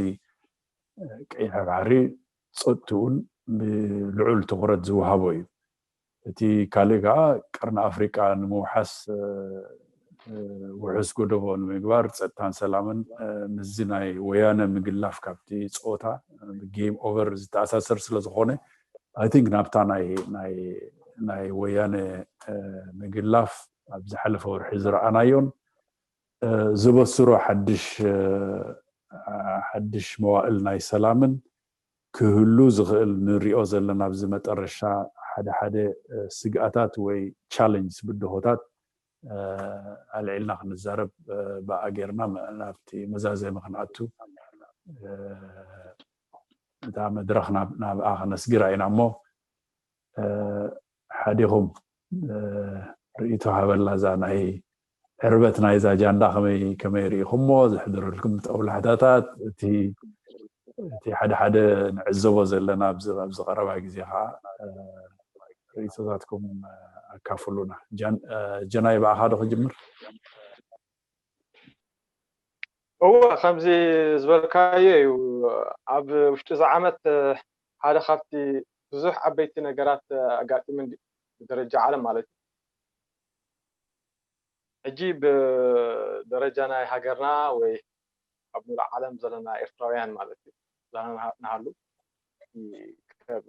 ቀይሕ ባሕሪ ጸጥትኡን ብልዑል ትኹረት ዝወሃቦ እዩ። እቲ ካልእ ከዓ ቀርኒ ኣፍሪቃ ንምውሓስ ውሑስ ጎደቦ ንምግባር ጸጥታን ሰላምን ምስዚ ናይ ወያነ ምግላፍ ካብቲ ጸወታ ጌም ኦቨር ዝተኣሳሰር ስለ ዝኾነ ኣይ ቲንክ ናብታ ናይ ናይ ወያነ ምግላፍ ኣብ ዝሓለፈ ወርሒ ዝረኣናዮን ዝበስሮ ሓድሽ ሓድሽ መዋእል ናይ ሰላምን ክህሉ ዝኽእል ንሪኦ ዘለና ኣብዚ መጠረሻ ሓደ ሓደ ስግኣታት ወይ ቻለንጅስ ብድሆታት ኣልዒልና ክንዛረብ ብኣ ጌርና ናብቲ መዛዘሚ ክንኣቱ እታ መድረኽ ናብኣ ክነስግራ ኢና እሞ ሓዲኹም ርእይቶ ሃበላ እዛ ናይ ዕርበት ናይዛ ጃንዳ ከመይ ከመይ ርኢኹሞ ዝሕደረልኩም ጦብላሕታታት እቲ እቲ ሓደ ሓደ ንዕዘቦ ዘለና ኣብዚ ኣብዚ ቀረባ ግዜ ከዓ ርእይቶታትኩም ኣካፍሉና። ጀናይ ብኣኻ ዶ ክጅምር? እወ ከምዚ ዝበልካዮ እዩ። ኣብ ውሽጢ እዚ ዓመት ሓደ ካብቲ ብዙሕ ዓበይቲ ነገራት ኣጋጢሙን ብደረጃ ዓለም ማለት እዩ። ሕጂ ብደረጃ ናይ ሃገርና ወይ ኣብ ሙሉእ ዓለም ዘለና ኤርትራውያን ማለት እዩ ንሃሉ ከም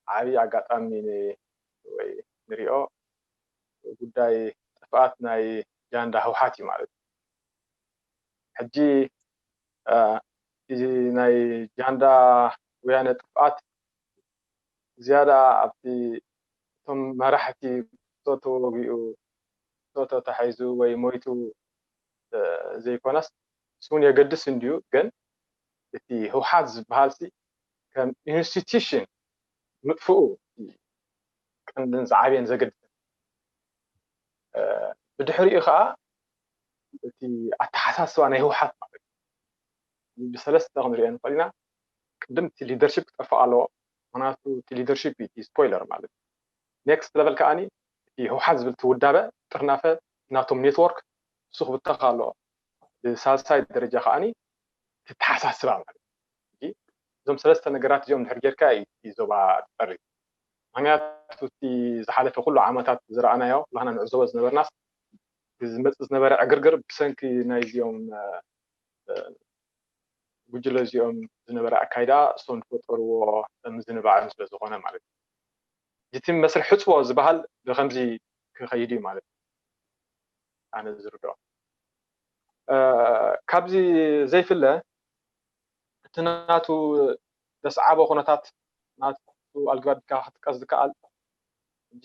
ዓብዪ ኣጋጣሚ ወይ ንሪኦ ጉዳይ ጥፍኣት ናይ ጃንዳ ህውሓት እዩ ማለት እዩ። ሕጂ እዚ ናይ ጃንዳ ወያነ ጥፍኣት ዝያዳ ኣብቲ እቶም መራሕቲ ሶ ተወጊኡ ሶ ተታሒዙ ወይ ሞይቱ ዘይኮነስ እሱ እውን የገድስ እንድዩ፣ ግን እቲ ህውሓት ዝበሃል ሲ ከም ኢንስቲትዩሽን ምጥፍኡ ቀንድን ዝዓብየን ዘገድስን። ብድሕሪኡ ከዓ እቲ ኣተሓሳስባ ናይ ህውሓት ማለት እዩ። ብሰለስተ ክንሪኦ ንኽእል ኢና። ቅድም እቲ ሊደርሽፕ ክጠፍእ ኣለዎ። ምክንያቱ እቲ ሊደርሽፕ እዩ ስፖይለር ማለት እዩ። ኔክስት ለቨል ከዓኒ እቲ ህውሓት ዝብል እቲ ውዳበ ጥርናፈ ናቶም ኔትወርክ እሱ ክብተኽ ኣለዎ። ብሳልሳይ ደረጃ ከዓኒ እቲ ተሓሳስባ ማለት እዩ። እዞም ሰለስተ ነገራት እዚኦም ድሕር ጌርካ እዩ ዞባ ትፀሪ። ምክንያቱ እቲ ዝሓለፈ ኩሉ ዓመታት ዝረኣናዮ ኩላህና ንዕዘቦ ዝነበርናስ ዝመፅእ ዝነበረ ዕግርግር ብሰንኪ ናይዚኦም ጉጅለ እዚኦም ዝነበረ ኣካይዳ እሶም ዝፈጠርዎ ምዝንባዕን ስለ ዝኾነ ማለት እዩ። እቲ መስርሕ ሕፅቦ ዝበሃል ብከምዚ ክኸይድ እዩ ማለት እዩ። ኣነ ዝርድኦ ካብዚ ዘይፍለ እቲ ናቱ ዘስዓቦ ኩነታት ናቱ ኣልግባብ ኢልካ ክትጥቀስ ዝከኣል ሕጂ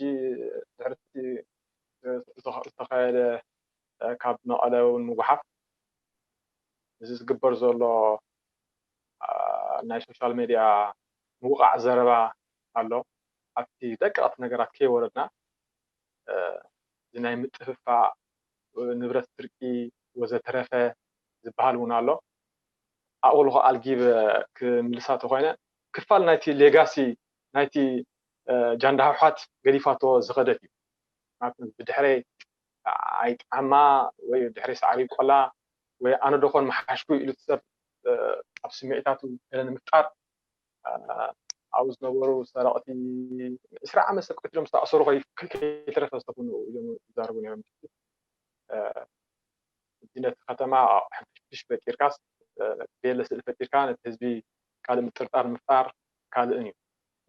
ድሕርቲ ዝተኻየደ ካብ መቐለ እውን ምጉሓፍ እዚ ዝግበር ዘሎ ናይ ሶሻል ሜድያ ምውቃዕ ዘረባ ኣሎ። ኣብቲ ደቀቕቲ ነገራት ከይወረድና እዚ ናይ ምጥፍፋእ ንብረት ስርቂ ወዘተረፈ ዝበሃል እውን ኣሎ። ኣብኡ ከኣ ኣልጊብ ክምልሳ ተኮይነ ክፋል ናይቲ ሌጋሲ ናይቲ ጃንዳ ህውሓት ገዲፋቶ ዝኸደት እዩ። ብድሕረይ ኣይጣማ ወይ ድሕረይ ሳዕሪ ይብቆላ ወይ ኣነ ዶ ኮን ምሓሽኩ ኢሉ ሰብ ኣብ ስምዒታቱ ገለ ንምፍጣር ኣብኡ ዝነበሩ ሰረቕቲ ዕስራ ዓመት ሰብ ቀቲሎም ዝተኣሰሩ ከይተረፈ ዝተኮኑ እዮም ዝዛረቡ ነሮም። ሕጂ ነቲ ከተማ ሕንፍሽፍሽ ፈጢርካስ ቤለ ስእሊ ፈጢርካ ነቲ ህዝቢ ካልእ ምጥርጣር ምፍጣር ካልእን እዩ።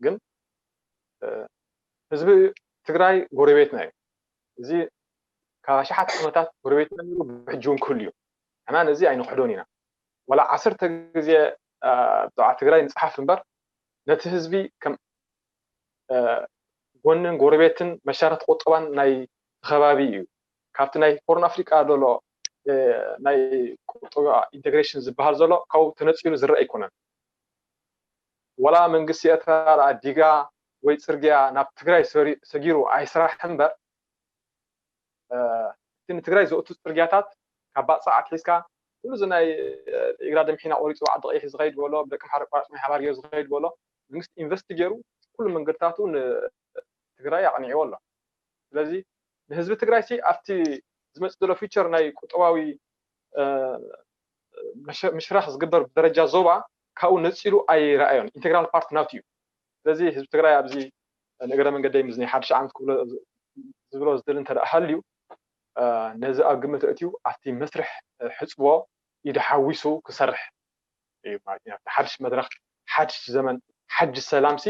ግን ህዝቢ ትግራይ ጎረቤትና እዩ። እዚ ካብ ኣሽሓት ዓመታት ጎረቤትና ነሩ ብሕጂ እውን ክህሉ እዩ። ንሕና ነዚ ኣይንክሕዶን ኢና። ዋላ ዓሰርተ ግዜ ብዛዕባ ትግራይ ንፅሓፍ እምበር ነቲ ህዝቢ ከም ጎንን ጎረቤትን መሻርክቲ ቁጠባን ናይ ከባቢ እዩ። ካብቲ ናይ ሆርን ኣፍሪቃ ዘሎ ናይ ቁጠባ ኢንቴግሬሽን ዝበሃል ዘሎ ካብኡ ተነፂሉ ዝረአ ኣይኮነን። ወላ መንግስቲ ኤርትራ ዲጋ ወይ ፅርግያ ናብ ትግራይ ሰጊሩ ኣይስራሕ እምበር እቲ ንትግራይ ዘእቱ ፅርግያታት ካብ ባፅዕ ኣትሒዝካ ኩሉ እዚ ናይ ኢግራ ደምሒና ቆሪፁ በዓል ደቂሒ ዝኸይድ በሎ ብደቂ ማሕረ ቋራጭ ማይ ሓባር ገይሩ ዝኸይድ በሎ መንግስቲ ኢንቨስት ገይሩ ኩሉ መንገድታቱ ንትግራይ ኣቕኒዕዎ ኣሎ። ስለዚ ንህዝቢ ትግራይ ሲ ኣብቲ ዝመፅእ ዘሎ ፊቸር ናይ ቁጠባዊ ምሽራኽ ዝግበር ብደረጃ ዞባ ካብኡ ነፂሉ ኣይረኣዮን። ኢንቴግራል ፓርት ናቱ እዩ። ስለዚ ህዝቢ ትግራይ ኣብዚ ንእግረ መንገደይ ምስ ናይ ሓድሽ ዓመት ክብሎ ዝብሎ ዝደሊ እንተ ሃልዩ ነዚ ኣብ ግምት ኣእትዩ ኣብቲ መስርሕ ሕፅቦ ኢዱ ሓዊሱ ክሰርሕ እዩ ማለት እዩ። ሓድሽ መድረክ፣ ሓድሽ ዘመን፣ ሓድሽ ሰላም ሲ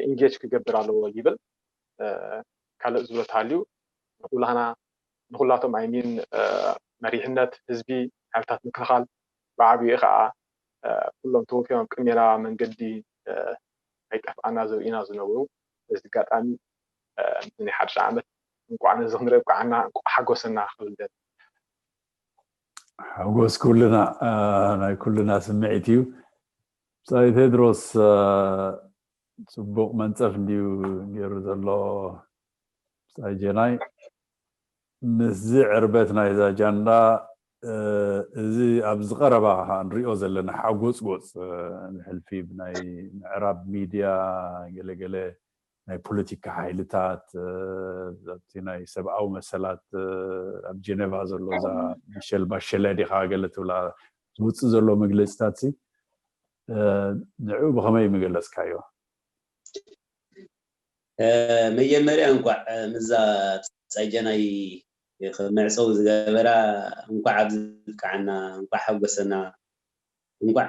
ኢንጌጅ ክገብር ኣለዎ ይብል። ካልእ ዝብሎ ተሃልዩ ንኩላህና ንኩላቶም ኣይሚን መሪሕነት ህዝቢ ሓይልታት ምክልኻል ብዓብኡ ከዓ ኩሎም ተወፊዮም ኣብ ቅድሜና መንገዲ ኣይጠፍኣና ዘርእዩና ዝነበሩ በዚ ኣጋጣሚ ናይ ሓድሽ ዓመት እንቋዕ ነዚ ክንርኢ ኣብቅዓና እንቋዕ ሓጎሰና ክብል ደሊ። ሓጎስ ኩልና ናይ ኩልና ስምዒት እዩ። ብጻይ ቴድሮስ ጽቡቕ መንጸፍ እንድዩ ገይሩ ዘሎ ብጻይ ጀናይ። ምስዚ ዕርበት ናይዛ ጃንዳ እዚ ኣብዚ ቀረባ ንሪኦ ዘለና ሓጎጽጎጽ ብሕልፊ ብናይ ምዕራብ ሚድያ ገለገለ ናይ ፖለቲካ ሓይልታት ኣብቲ ናይ ሰብኣዊ መሰላት ኣብ ጀነቫ ዘሎ እዛ ሚሸል ባሸለ ዲኻ ገለ ትብላ ዝውፅእ ዘሎ መግለፅታት ንዑ ብኸመይ ምገለፅካዮ? መጀመርያ እንኳዕ ምዛ ብጻይ ጀናይ መዕፀዊ ዝገበራ፣ እንኳዕ ኣብዚ ብቃዓና፣ እንኳዕ ሓጎሰና፣ እንኳዕ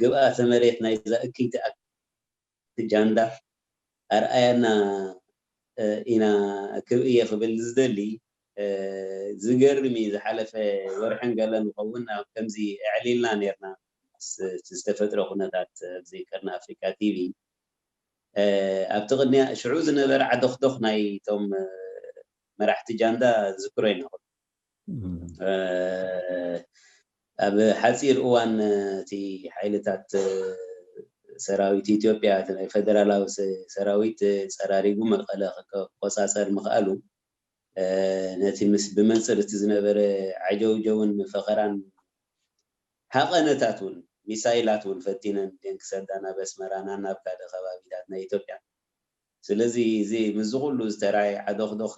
ግብኣተ መሬት ናይዛ እክይቲ ጃንዳ ኣርኣያና ኢና ክብእየ ክብል ዝደሊ። ዝገርም እዩ። ዝሓለፈ ወርሕን ገለን ዝኸውን ኣብ ከምዚ ኣዕሊልና ነርና ዝተፈጥረ ኩነታት ኣብዚ ቀርኒ ኣፍሪካ ቲቪ ኣብቲ ቅድሚያ ሽዑ ዝነበረ ዓዶኽዶኽ ናይቶም መራሕቲ ጃንዳ ዝክሮ ኢና። ኣብ ሓፂር እዋን እቲ ሓይልታት ሰራዊት ኢትዮጵያ፣ እቲ ናይ ፈደራላዊ ሰራዊት ፀራሪጉ መቐለ ክቆፃፀር ምኽኣሉ፣ ነቲ ምስ ብመንፅር እቲ ዝነበረ ዓጀውጀውን ፈኸራን ሃቐነታት እውን፣ ሚሳይላት እውን ፈቲነን እየን ክሰዳ ናብ ኣስመራና ናብ ካልእ ከባቢታት ናይ ኢትዮጵያ። ስለዚ እዚ ምስዚ ኩሉ ዝተራየ ዓዶኽዶኽ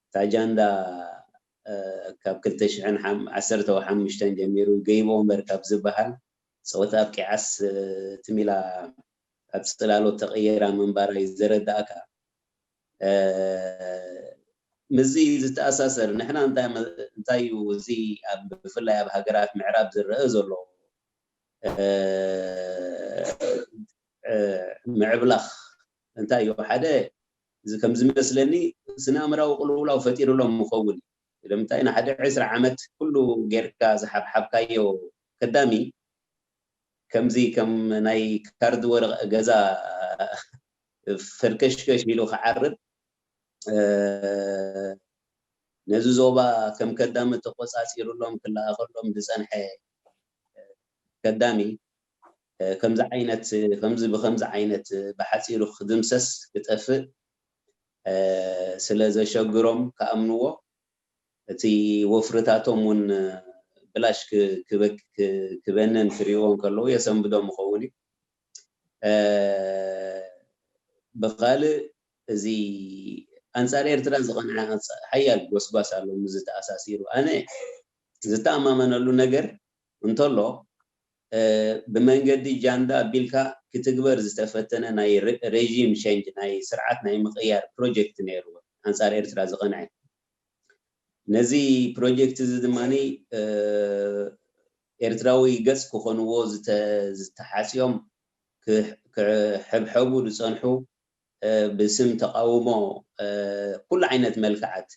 እታ ጃንዳ ካብ ክልተ ሽሕን ዓሰርተ ሓሙሽተን ጀሚሩ ገይቦ እምበር ካብ ዝበሃል ፀወታ ኣብቂዓስ ትሚላ ኣብ ፅላሎት ተቐይራ ምንባራ እዩ ዘረዳእካ። ምስዚ ዝተኣሳሰር ንሕና እንታይ እዩ እዚ ብፍላይ ኣብ ሃገራት ምዕራብ ዝረአ ዘሎ ምዕብላኽ እንታይ እዩ? ሓደ ከም ዝመስለኒ ስነ ኣእምራዊ ቅልውላው ፈጢሩሎም ምኸውን። ስለምንታይ ንሓደ ዕስራ ዓመት ኩሉ ጌርካ ዝሓብሓብካዮ ከዳሚ ከምዚ ከም ናይ ካርድ ወረቐ ገዛ ፈርከሽከሽ ኢሉ ክዓርብ ነዚ ዞባ ከም ከዳሚ ተቆፃፂሩሎም ክለኣኸሎም ዝፀንሐ ከዳሚ ከምዚ ዓይነት ከምዚ ብከምዚ ዓይነት ብሓፂሩ ክድምሰስ ክጠፍእ ስለ ዘሸግሮም ክኣምንዎ እቲ ወፍርታቶም እውን ብላሽ ክበንን ክሪእዎ እንከለዉ የሰንብዶም ይኸውን እዩ። ብካልእ እዚ ኣንፃር ኤርትራ ዝቐንዐ ሓያል ጎስጓስ ኣሎ ምስ ዝተኣሳሲሩ። ኣነ ዝተኣማመነሉ ነገር እንተሎ ብመንገዲ ጃንዳ ኣቢልካ ክትግበር ዝተፈተነ ናይ regime change ናይ ስርዓት ናይ ምቕያር ፕሮጀክት ነይርዎ ኣንፃር ኤርትራ ዝቐንዐ። ነዚ ፕሮጀክት እዚ ድማ ኤርትራዊ ገፅ ክኾንዎ ዝተሓፅዮም ክሕብሐቡ ዝፀንሑ ብስም ተቃውሞ ኩሉ ዓይነት መልክዓት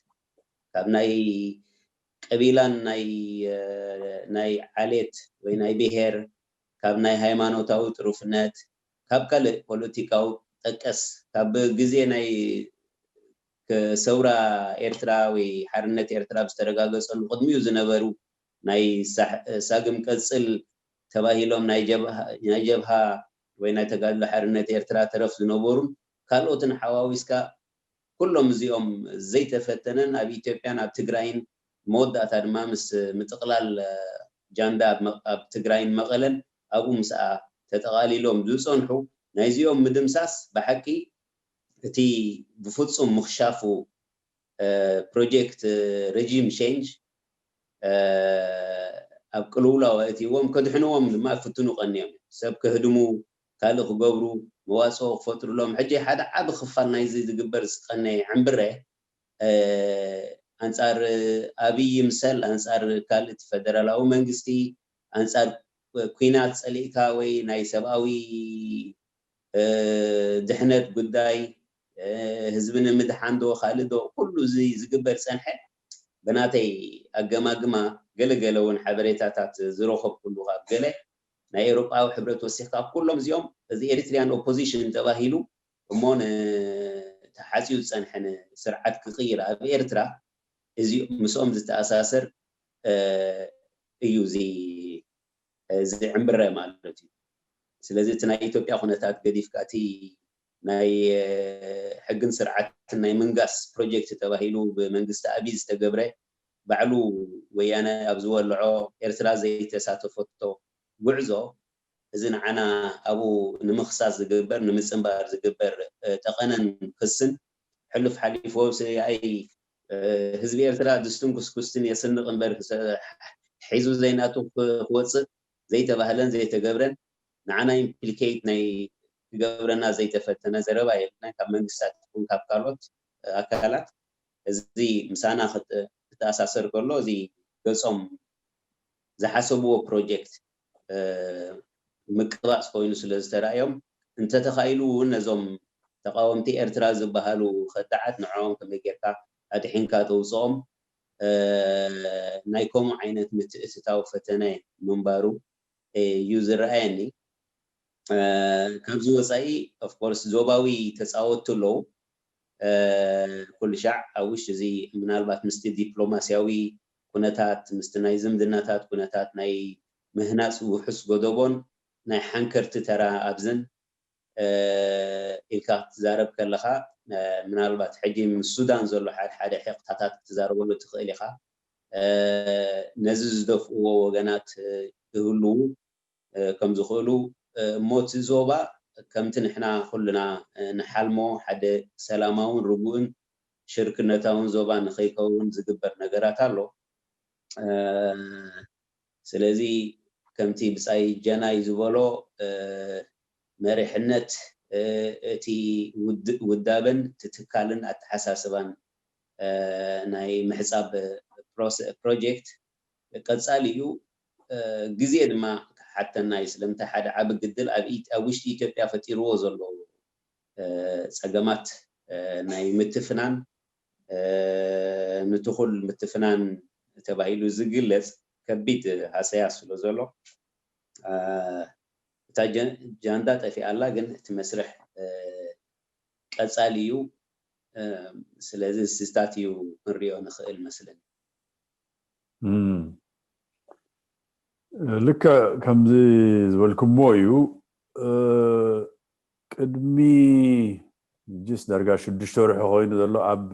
ካብ ናይ ቀቢላን ናይ ናይ ዓሌት ወይ ናይ ብሄር ካብ ናይ ሃይማኖታዊ ጥሩፍነት ካብ ካልእ ፖለቲካዊ ጠቀስ ካብ ግዜ ናይ ሰውራ ኤርትራ ወይ ሓርነት ኤርትራ ዝተረጋገፀሉ ቅድሚኡ ዝነበሩ ናይ ሳግም ቀፅል ተባሂሎም ናይ ጀብሃ ወይ ናይ ተጋድሎ ሓርነት ኤርትራ ተረፍ ዝነበሩን ካልኦትን ሓዋዊስካ ኩሎም እዚኦም ዘይተፈተነን ኣብ ኢትዮጵያን ኣብ ትግራይን መወዳእታ ድማ ምስ ምጥቕላል ጃንዳ ኣብ ትግራይን መቐለን ኣብኡ ምስኣ ተጠቓሊሎም ዝፀንሑ ናይዚኦም ምድምሳስ ብሓቂ እቲ ብፍፁም ምኽሻፉ ፕሮጀክት regime change ኣብ ቅልውላው ኣእትይዎም ከድሕንዎም ድማ ክፍትኑ ቀንዮም። ሰብ ከህድሙ ካልእ ክገብሩ መዋፅኦ ክፈጥሩሎም። ሕጂ ሓደ ዓቢ ክፋል ናይዚ ዝግበር ዝቀነየ ዕምብረ ኣንፃር ኣብይ ይምሰል ኣንፃር ካልእ ፈደራላዊ መንግስቲ ኣንፃር ኲናት ፀሊእካ ወይ ናይ ሰብኣዊ ድሕነት ጉዳይ ህዝቢ ንምድሓን ዶ ካልእ ዶ ኩሉ እዚ ዝግበር ዝፀንሐ ብናተይ ኣገማግማ ገለገለ እውን ሓበሬታታት ዝረኸብኩሉ ካብ ገለ ናይ ኤውሮጳዊ ሕብረት ወሲኽካ ኩሎም እዚኦም እዚ ኤሪትሪያን ኦፖዚሽን ተባሂሉ እሞ ንተሓፅዩ ዝፀንሐ ንስርዓት ክቕይር ኣብ ኤርትራ እዚ ምስኦም ዝተኣሳሰር እዩ እዚ ዝዕምብረ ማለት እዩ። ስለዚ እቲ ናይ ኢትዮጵያ ኩነታት ገዲፍካ እቲ ናይ ሕግን ስርዓትን ናይ ምንጋስ ፕሮጀክት ተባሂሉ ብመንግስቲ ኣብይ ዝተገብረ ባዕሉ ወያነ ኣብ ዝወልዖ ኤርትራ ዘይተሳተፈቶ ጉዕዞ እዚ ንዓና ኣብኡ ንምኽሳስ ዝግበር ንምፅንባር ዝግበር ጠቐነን ክስን ሕሉፍ ሓሊፎ ሰያይ ህዝቢ ኤርትራ ድስቱን ኩስኩስትን የስንቕ እምበር ሒዙ ዘይናቱ ክወፅእ ዘይተባህለን ዘይተገብረን ንዓና ኢምፕሊኬት ናይ ክገብረና ዘይተፈተነ ዘረባ የብልናን። ካብ መንግስታት ይኹን ካብ ካልኦት ኣካላት እዚ ምሳና ክት- ክተኣሳሰር ከሎ እዚ ገጾም ዝሓሰብዎ ፕሮጀክት ምቅባፅ ኮይኑ ስለ ዝተራእዮም፣ እንተተኻኢሉ እውን ነዞም ተቃወምቲ ኤርትራ ዝበሃሉ ከዳዓት ንዕኦም ከመይ ጌርካ ኣድሒንካ ተውፅኦም ናይ ከምኡ ዓይነት ምትእትታው ፈተነ ምንባሩ እዩ ዝረኣየኒ። ካብዚ ወፃኢ ኦፍኮርስ ዞባዊ ተፃወቱ ኣለዉ። ኩሉ ሻዕ ኣብ ውሽጢ እዚ ምናልባት ምስቲ ዲፕሎማስያዊ ኩነታት ምስቲ ናይ ዝምድናታት ኩነታት ናይ ምህናፅ ውሑስ ጎደቦን ናይ ሓንከርቲ ተራ ኣብዝን ኢልካ ክትዛረብ ከለኻ ምናልባት ሕጂ ምስ ሱዳን ዘሎ ሓደ ሓደ ሒቕታታት ክትዛረበሉ ትኽእል ኢኻ። ነዚ ዝደፍእዎ ወገናት ክህልዉ ከም ዝኽእሉ እሞ እቲ ዞባ ከምቲ ንሕና ኩልና ንሓልሞ ሓደ ሰላማውን ርጉእን ሽርክነታውን ዞባ ንኸይከውን ዝግበር ነገራት ኣሎ። ስለዚ ከምቲ ብጻይ ጀናይ ዝበሎ መሪሕነት እቲ ውዳበን ትትካልን ኣተሓሳስባን ናይ ምሕጻብ ፕሮጀክት ቀጻሊ እዩ። ግዜ ድማ ክሓተና እዩ። ስለምንታይ ሓደ ዓቢ ግድል ኣብ ውሽጢ ኢትዮጵያ ፈጢርዎ ዘሎ ጸገማት ናይ ምትፍናን ንትኹል ምትፍናን ተባሂሉ ዝግለጽ ከቢድ ሃሰያ ስለ ዘሎ እታ ጃንዳ ጠፊኣላ፣ ግን እቲ መስርሕ ቀጻሊ እዩ። ስለዚ ስታት እዩ ክንሪኦ ንኽእል መስለኒ። ልክዕ ከምዚ ዝበልኩሞ እዩ። ቅድሚ ጅስ ዳርጋ ሽዱሽተ ወርሒ ኮይኑ ዘሎ ኣብ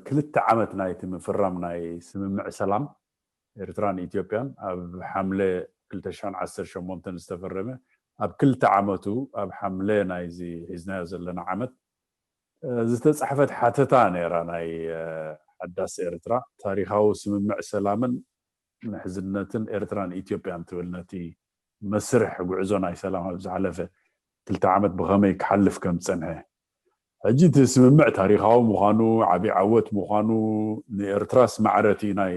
ክልተ ዓመት ናይቲ ምፍራም ናይ ስምምዕ ሰላም ኤርትራን ኢትዮጵያን ኣብ ሓምለ ክልተ ሽሕን ዓሰርተ ሸሞንተን ዝተፈረመ ኣብ ክልተ ዓመቱ ኣብ ሓምለ ናይዚ ሒዝናዮ ዘለና ዓመት ዝተፃሕፈት ሓተታ ነይራ ናይ ሓዳስ ኤርትራ ታሪካዊ ስምምዕ ሰላምን ምሕዝነትን ኤርትራን ኢትዮጵያን ትብል ነቲ መስርሕ ጉዕዞ ናይ ሰላም ኣብ ዝሓለፈ ክልተ ዓመት ብኸመይ ክሓልፍ ከም ዝፀንሐ ሕጂ እቲ ስምምዕ ታሪካዊ ምዃኑ ዓብዪ ዓወት ምዃኑ ንኤርትራስ ማዕረ እቲ ናይ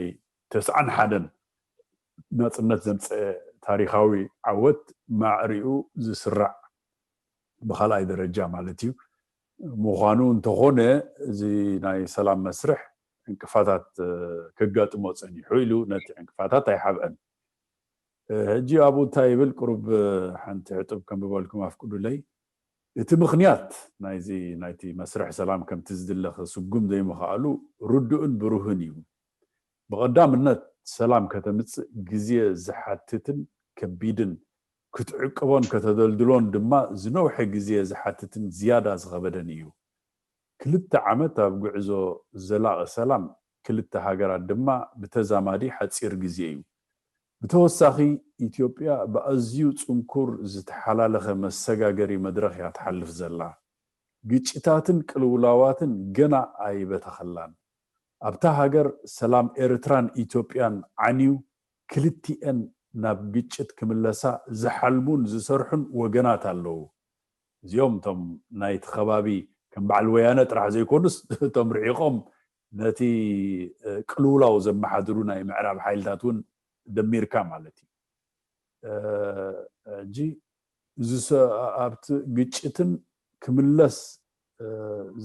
ተስዓን ሓደን ናፅነት ዘምፀአ ታሪካዊ ዓወት ማዕሪኡ ዝስራዕ ብካልኣይ ደረጃ ማለት እዩ ምዃኑ እንተኾነ እዚ ናይ ሰላም መስርሕ ዕንቅፋታት ከጋጥሞ ፀኒሑ ኢሉ ነቲ ዕንቅፋታት ኣይሓብአን። ሕጂ ኣብኡ እንታይ ይብል ቁሩብ ሓንቲ ሕጡብ ከንብበልኩም ኣፍቅዱለይ። እቲ ምኽንያት ናይዚ ናይቲ መስርሕ ሰላም ከምቲ ዝድለ ክስጉም ዘይምኽኣሉ ርዱእን ብሩህን እዩ። ብቐዳምነት ሰላም ከተምጽእ ግዜ ዝሓትትን ከቢድን ክትዕቅቦን ከተደልድሎን ድማ ዝነውሐ ግዜ ዝሓትትን ዝያዳ ዝኸበደን እዩ። ክልተ ዓመት ኣብ ጉዕዞ ዘላቒ ሰላም ክልተ ሃገራት ድማ ብተዛማዲ ሓጺር ግዜ እዩ። ብተወሳኺ ኢትዮጵያ ብኣዝዩ ጽንኩር ዝተሓላለኸ መሰጋገሪ መድረኽ እያ ትሓልፍ ዘላ። ግጭታትን ቅልውላዋትን ገና ኣይበተኸላን። ኣብታ ሃገር ሰላም ኤርትራን ኢትዮጵያን ዓንዩ ክልቲኤን ናብ ግጭት ክምለሳ ዝሓልሙን ዝሰርሑን ወገናት ኣለዉ። እዚኦም እቶም ናይቲ ከባቢ ከም በዓል ወያነ ጥራሕ ዘይኮኑስ እቶም ርሒቖም ነቲ ቅልውላው ዘመሓድሩ ናይ ምዕራብ ሓይልታት እውን ደሚርካ ማለት እዩ። ሕጂ ኣብቲ ግጭትን ክምለስ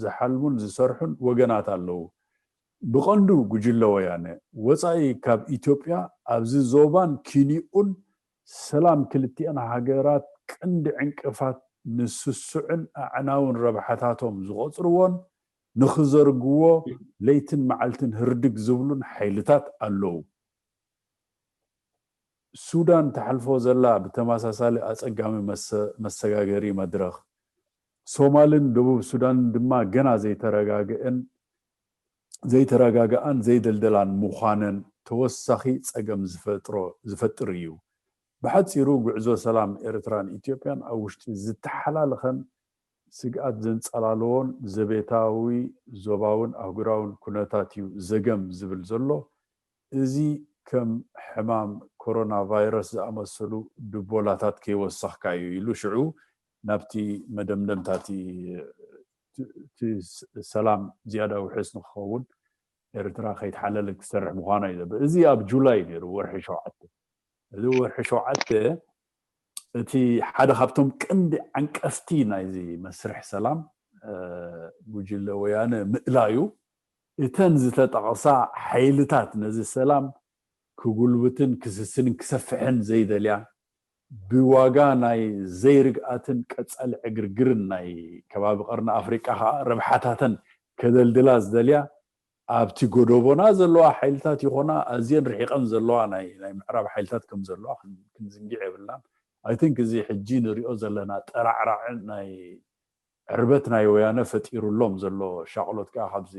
ዝሓልሙን ዝሰርሑን ወገናት ኣለዉ። ብቐንዱ ጉጅለ ወያነ ወፃኢ ካብ ኢትዮጵያ ኣብዚ ዞባን ኪንዮኡን ሰላም ክልቲአን ሃገራት ቀንዲ ዕንቅፋት ንስሱዕን ኣዕናውን ረብሓታቶም ዝቖፅርዎን ንኽዘርግዎ ለይትን መዓልትን ህርድግ ዝብሉን ሓይልታት ኣለዉ። ሱዳን ትሓልፎ ዘላ ብተመሳሳሊ ኣፀጋሚ መሰጋገሪ መድረኽ ሶማልን ደቡብ ሱዳንን ድማ ገና ዘይተረጋግአን ዘይተረጋግኣን ዘይደልደላን ምዃነን ተወሳኺ ፀገም ዝፈጥር እዩ። ብሓፂሩ ጉዕዞ ሰላም ኤርትራን ኢትዮጵያን ኣብ ውሽጢ ዝተሓላለኸን ስግኣት ዘንፀላለዎን ዘቤታዊ ዞባውን ኣህጉራውን ኩነታት እዩ ዘገም ዝብል ዘሎ። እዚ ከም ሕማም ኮሮና ቫይረስ ዝኣመሰሉ ድቦላታት ከይወሰኽካ እዩ ኢሉ ሽዑ ናብቲ መደምደምታ እቲ ሰላም ዝያዳ ውሕስ ንክኸውን ኤርትራ ከይተሓለለት ክሰርሕ ምዃና እዩ ዘብል። እዚ ኣብ ጁላይ ነይሩ፣ ወርሒ ሸውዓተ። እዚ ወርሒ ሸውዓተ እቲ ሓደ ካብቶም ቀንዲ ዓንቀፍቲ ናይዚ መስርሕ ሰላም ጉጅለ ወያነ ምእላዩ፣ እተን ዝተጠቕሳ ሓይልታት ነዚ ሰላም ክጉልብትን ክስስንን ክሰፍሕን ዘይደልያ፣ ብዋጋ ናይ ዘይርግኣትን ቀጻሊ ዕግርግርን ናይ ከባቢ ቀርኒ ኣፍሪቃ ከዓ ረብሓታተን ከደልድላ ዝደልያ፣ ኣብቲ ጎደቦና ዘለዋ ሓይልታት ይኾና ኣዝየን ርሒቐን ዘለዋ ናይ ምዕራብ ሓይልታት ከም ዘለዋ ክንዝንጊዕ የብልናን። ኣይ ቲንክ እዚ ሕጂ ንሪኦ ዘለና ጠራዕራዕን ናይ ዕርበት ናይ ወያነ ፈጢሩሎም ዘሎ ሻቕሎት ከዓ ካብዚ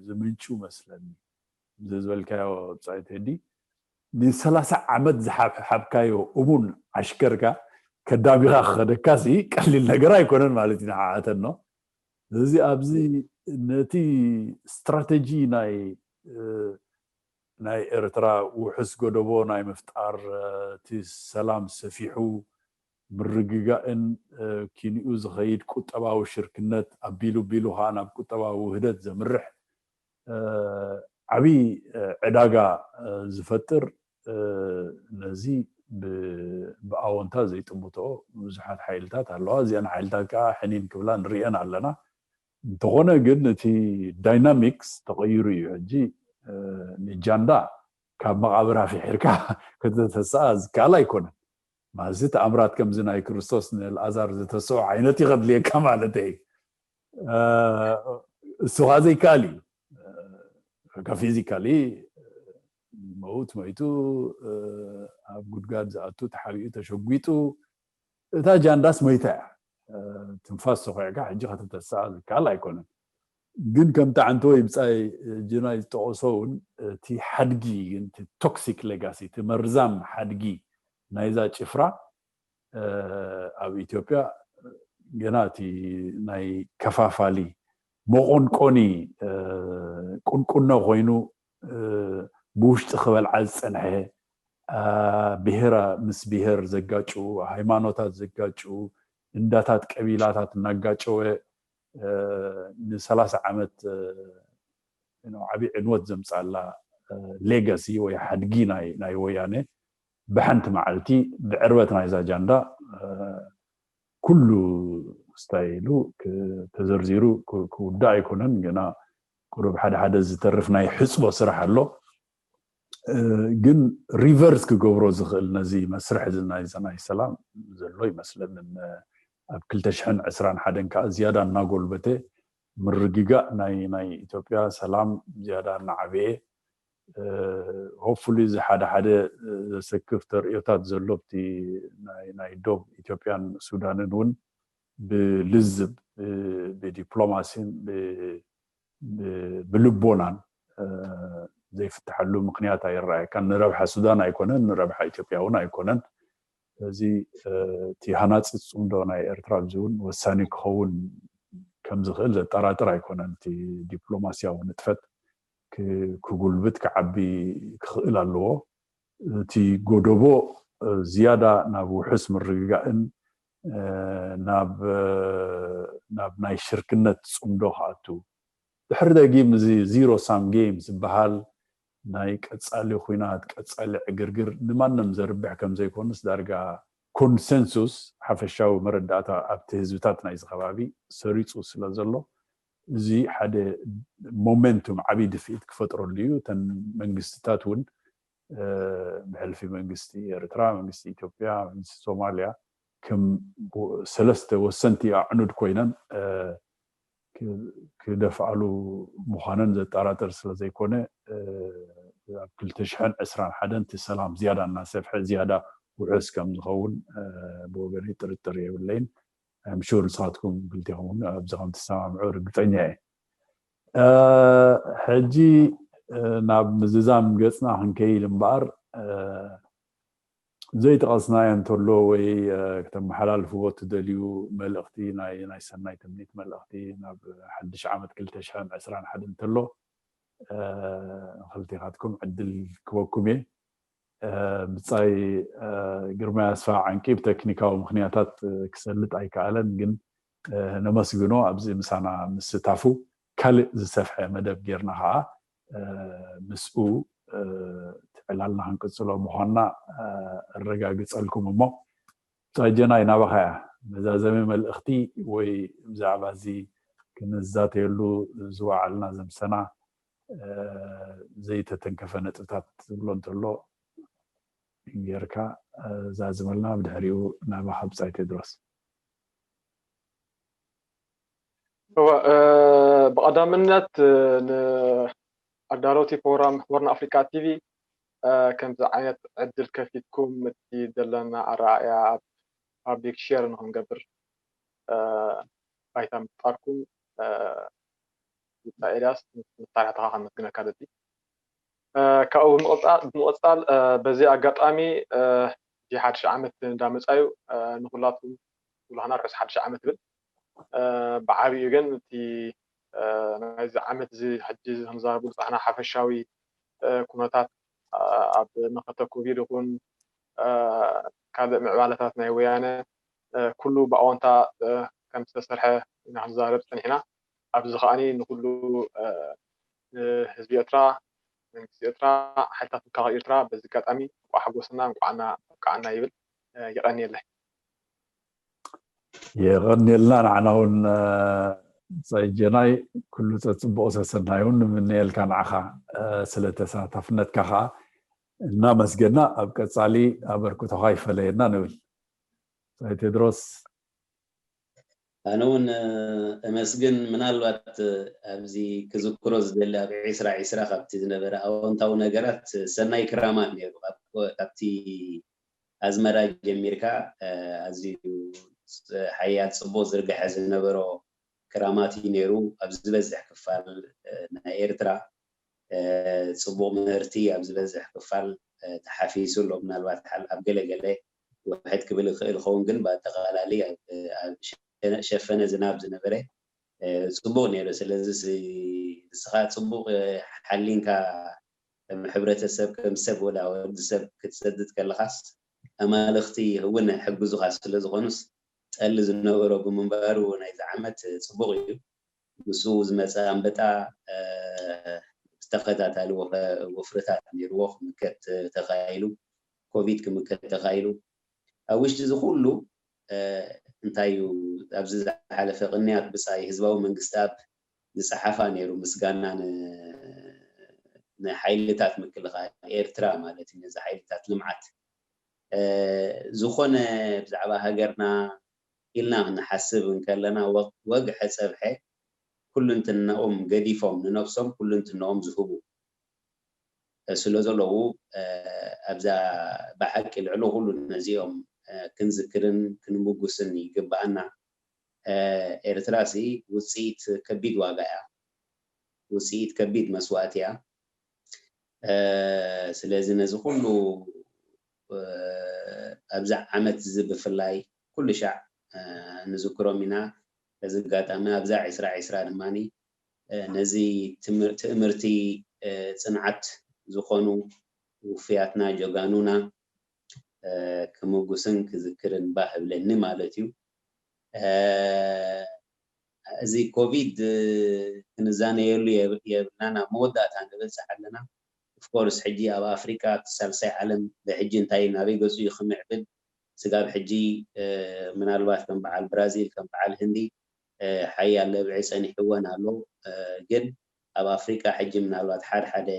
ዝምንጩ መስለኒ። እዚ ዝበልካዮ ብጻይ ቴዲ፣ ንሰላሳ ዓመት ዝሓብሓብካዮ እሙን ዓሽከርካ ከዳሚኻ ክኸደካ ሲ ቀሊል ነገር ኣይኮነን ማለት እዩ ንዓኣተን ነው። እዚ ኣብዚ ነቲ ስትራተጂ ናይ ናይ ኤርትራ ውሕስ ጎደቦ ናይ ምፍጣር፣ እቲ ሰላም ሰፊሑ ምርግጋእን ኪንኡ ዝኸይድ ቁጠባዊ ሽርክነት ኣቢሉ ቢሉ ከዓ ናብ ቁጠባዊ ውህደት ዘምርሕ ዓብዪ ዕዳጋ ዝፈጥር፣ ነዚ ብኣወንታ ዘይጥምቶ ብዙሓት ሓይልታት ኣለዋ። እዚአን ሓይልታት ከዓ ሕኒን ክብላ ንሪአን ኣለና። እንተኾነ ግን እቲ ዳይናሚክስ ተቐይሩ እዩ። ሕጂ ንጃንዳ ካብ መቓብር ኣፍሒርካ ከተተስኣ ዝከኣል ኣይኮነን። ማዚ ተኣምራት ከምዚ ናይ ክርስቶስ ንልኣዛር ዝተስኦ ዓይነት እዩ ከድልየካ ማለት እዩ። እሱ ከዓ ዘይከኣል እዩ። ካብ ፊዚካሊ መውት መይቱ፣ ኣብ ጉድጋድ ዝኣቱ ተሓቢኡ ተሸጒጡ፣ እታ ጃንዳስ መይታ እያ። ትንፋስ ተኾዕካ ሕጂ ከተተስኣ ዝከኣል ኣይኮነን። ግን ከምቲ ዓንተወይ ብጻይ ጅናይ ዝጠቐሶ እውን እቲ ሓድጊ ግን እቲ ቶክሲክ ሌጋሲ እቲ መርዛም ሓድጊ ናይዛ ጭፍራ ኣብ ኢትዮጵያ ገና እቲ ናይ ከፋፋሊ መቆንቆኒ ቁንቁኖ ኮይኑ ብውሽጢ ክበልዓ ዝጸንሐ ብሄራ ምስ ብሄር ዘጋጭ ሃይማኖታት ዘጋጭ እንዳታት ቀቢላታት እናጋጨወ ንሰላሳ ዓመት ዓብዪ ዕንወት ዘምጻላ ሌጋሲ ወይ ሓድጊ ናይ ወያነ ብሓንቲ መዓልቲ ብዕርበት ናይዛ ጃንዳ ኩሉ ስታይሉ ተዘርዚሩ ክውዳእ ኣይኮነን። ገና ቁሩብ ሓደ ሓደ ዝተርፍ ናይ ሕፅቦ ስራሕ ኣሎ። ግን ሪቨርስ ክገብሮ ዝኽእል ነዚ መስርሕ ናይ ሰላም ዘሎ ይመስለንን። ኣብ ክልተ ሽሕን ዕስራን ሓደን ከዓ ዝያዳ እናጎልበተ ምርግጋእ ናይ ኢትዮጵያ ሰላም ዝያዳ እናዓበየ፣ ሆፕፉሊ እዚ ሓደ ሓደ ዘሰክፍ ተርእዮታት ዘሎ ኣብቲ ናይ ዶብ ኢትዮጵያን ሱዳንን እውን ብልዝብ ብዲፕሎማሲን ብልቦናን ዘይፍትሐሉ ምክንያት ኣይረኣየካን። ንረብሓ ሱዳን ኣይኮነን፣ ንረብሓ ኢትዮጵያ እውን ኣይኮነን። እዚ እቲ ሃናፂ ፅምዶ ናይ ኤርትራ ኣብዚ እውን ወሳኒ ክኸውን ከም ዝኽእል ዘጠራጥር ኣይኮነን። እቲ ዲፕሎማሲያዊ ንጥፈት ክጉልብት ክዓቢ ክኽእል ኣለዎ። እቲ ጎደቦ ዝያዳ ናብ ውሑስ ምርግጋእን ናብ ናይ ሽርክነት ፅምዶ ክኣቱ ድሕሪ ደጊም እዚ ዚሮ ሳም ጌም ዝበሃል ናይ ቀፃሊ ኩናት ቀፃሊ ዕግርግር ንማንም ዘርብሕ ከም ዘይኮንስ ዳርጋ ኮንሰንሱስ ሓፈሻዊ መረዳእታ ኣብቲ ህዝብታት ናይዚ ከባቢ ሰሪፁ ስለ ዘሎ እዚ ሓደ ሞመንቱም ዓብዪ ድፍኢት ክፈጥረሉ እዩ። እተን መንግስትታት እውን ብሕልፊ መንግስቲ ኤርትራ፣ መንግስቲ ኢትዮጵያ፣ መንግስቲ ሶማልያ ከም ሰለስተ ወሰንቲ ኣዕኑድ ኮይነን ክደፍኣሉ ምዃነን ዘጠራጥር ስለ ዘይኮነ ኣብ ክልተ ሽሕን ዕስራን ሓደን እቲ ሰላም ዝያዳ እናሰፍሐ ዝያዳ ውሑስ ከም ዝኸውን ብወገነይ ጥርጥር የብለይን። ኣም ሹር ንስኻትኩም ክልቲኹም ኣብዚ ከም ትሰማምዑ ርግፀኛ እየ። ሕጂ ናብ ምዝዛም ገፅና ክንከይድ እምበኣር ዘይጠቐስናዮ እንተሎ ወይ ክተመሓላልፍዎ እትደልዩ መልእኽቲ ናይ ሰናይ ትምኒት መልእኽቲ ናብ ሓድሽ ዓመት ክልተ ሽሕን ዕስራን ሓደን እንተሎ ንክልቲኻትኩም ዕድል ክበኩም እየ። ብጻይ ግርማይ ኣስፋ ዓንቂ ብቴክኒካዊ ምኽንያታት ክሰልጥ ኣይከኣለን፣ ግን ነመስግኖ ኣብዚ ምሳና ምስታፉ። ካልእ ዝሰፍሐ መደብ ጌርና ከዓ ምስኡ ዕላልና ክንቅጽሎ ምዃንና እረጋግጸልኩም። እሞ ብጻይ ጀናይ፣ ናባኻ እያ። መዛዘሚ መልእኽቲ ወይ ብዛዕባ እዚ ክንዛተየሉ ዝወዓልና ዘምሰና ዘይተተንከፈ ነጥብታት ዝብሎ እንተሎ ጌርካ ዛዝመልና፣ ብድሕሪኡ ናባኻ ብጻይ ቴድሮስ። እወ፣ ብቐዳምነት ንኣዳለውቲ ፕሮግራም ሆርን ኣፍሪካ ቲቪ ከምዚ ዓይነት ዕድል ከፊትኩም እቲ ዘለና ኣረኣእያ ኣብ ፓብሊክ ሼር ንክንገብር ባይታ ምፍጣርኩም፣ ኤልያስ፣ መሳርሕትኻ ከመስግነካ ደሊ። ካብኡ ብምቕፃል በዚ ኣጋጣሚ፣ እዚ ሓድሽ ዓመት እንዳመፃዩ፣ ንኩላትኩም ኩላህና ርሑስ ሓድሽ ዓመት ይብል። ብዓብዩ ግን እቲ ናይዚ ዓመት እዚ ሕጂ ክንዛረቡ ዝፃሕና ሓፈሻዊ ኩነታት ኣብ መኸተ ኮቪድ ይኹን ካልእ ምዕባለታት ናይ ወያነ ኩሉ ብኣወንታ ከም ዝተሰርሐ ኢና ክንዛረብ ፀኒሕና። ኣብዚ ከዓኒ ንኩሉ ህዝቢ ኤርትራ፣ መንግስቲ ኤርትራ፣ ሓይልታት ምክልኻል ኤርትራ በዚ ኣጋጣሚ እንቋዕ ሓጎሰና እንቋዕ ኣብቅዓና ይብል። የቐንየለይ። የቐንየልና። ንዓና እውን ፀጀናይ ኩሉ ፀፅቡቕ ሰሰናይ እውን ንምንየልካ ንዓኻ ስለ ተሳታፍነትካ ከዓ እናመስገና ኣብ ቀፃሊ ኣበርክቶኻ ይፈለየና ንብል። ፀይ ቴድሮስ። ኣነ እውን እመስግን። ምናልባት ኣብዚ ክዝክሮ ዝደሊ ኣብ ዒስራ ዒስራ ካብቲ ዝነበረ ኣወንታዊ ነገራት ሰናይ ክራማት ነይሩ። ካብቲ ኣዝመራ ጀሚርካ ኣዝዩ ሓያል ፅቡቅ ዝርግሐ ዝነበሮ ክራማት እዩ ነይሩ። ኣብ ዝበዝሕ ክፋል ናይ ኤርትራ ፅቡቅ ምህርቲ ኣብ ዝበዝሕ ክፋል ተሓፊሱ ኣሎ። ምናልባት ኣብ ገለገለ ውሕድ ክብል ይኽእል ይኸውን፣ ግን ብኣጠቃላሊ ኣብ ሸፈነ ዝናብ ዝነበረ ፅቡቅ ነይሩ። ስለዚ ንስኻ ፅቡቅ ሓሊንካ ከም ሕብረተሰብ፣ ከም ሰብ፣ ወላ ወዲ ሰብ ክትሰድድ ከለኻስ ኣማልኽቲ እውን ሕግዙኻ ስለ ዝኾኑስ ጠሊ ዝነበሮ ብምንባሩ ናይዚ ዓመት ፅቡቅ እዩ። ምስኡ ዝመፀ ኣንበጣ ብተኸታታሊ ወፍርታት ነይርዎ ክምከት ተኻኢሉ፣ ኮቪድ ክምከት ተኻኢሉ። ኣብ ውሽጢ እዚ ኩሉ እንታይ እዩ ኣብዚ ዝሓለፈ ቅንያት ብፃይ ህዝባዊ መንግስቲ ኣብ ዝፀሓፋ ነይሩ፣ ምስጋና ንሓይልታት ምክልኻል ኤርትራ ማለት እዩ፣ ነዚ ሓይልታት ልምዓት። ዝኾነ ብዛዕባ ሃገርና ኢልና ክንሓስብ እንከለና ወግሐ ፀብሐ ኩልንትናኦም ገዲፎም ንነብሶም ኩልንትናኦም ዝህቡ ስለ ዘለዉ ኣብዛ ብሓቂ ልዕሊ ኩሉ ነዚኦም ክንዝክርን ክንምጉስን ይግብኣና። ኤርትራ ሲ ውፅኢት ከቢድ ዋጋ እያ፣ ውፅኢት ከቢድ መስዋእቲ እያ። ስለዚ ነዚ ኩሉ ኣብዚ ዓመት እዚ ብፍላይ ኩሉ ሻዕ ንዝክሮም ኢና። በዚ ኣጋጣሚ ኣብዛ ዒስራ ዒስራ ድማ ነዚ ትእምርቲ ፅንዓት ዝኾኑ ውፍያትና ጀጋኑና ክምጉስን ክዝክርን ባህ እብለኒ ማለት እዩ። እዚ ኮቪድ ክንዛነየሉ የብልናን፣ ኣብ መወዳእታ ንበፅሕ ኣለና። ኦፍኮርስ ሕጂ ኣብ ኣፍሪካ ኣብቲ ሳልሳይ ዓለም ብሕጂ እንታይ ናበይ ገፁ እዩ ክምዕብል ስጋብ ሕጂ ምናልባት ከም በዓል ብራዚል ከም በዓል ህንዲ ሓያል ለብዒ ፀኒሕወን ኣሎ። ግን ኣብ ኣፍሪካ ሕጂ ምናልባት ሓደ ሓደ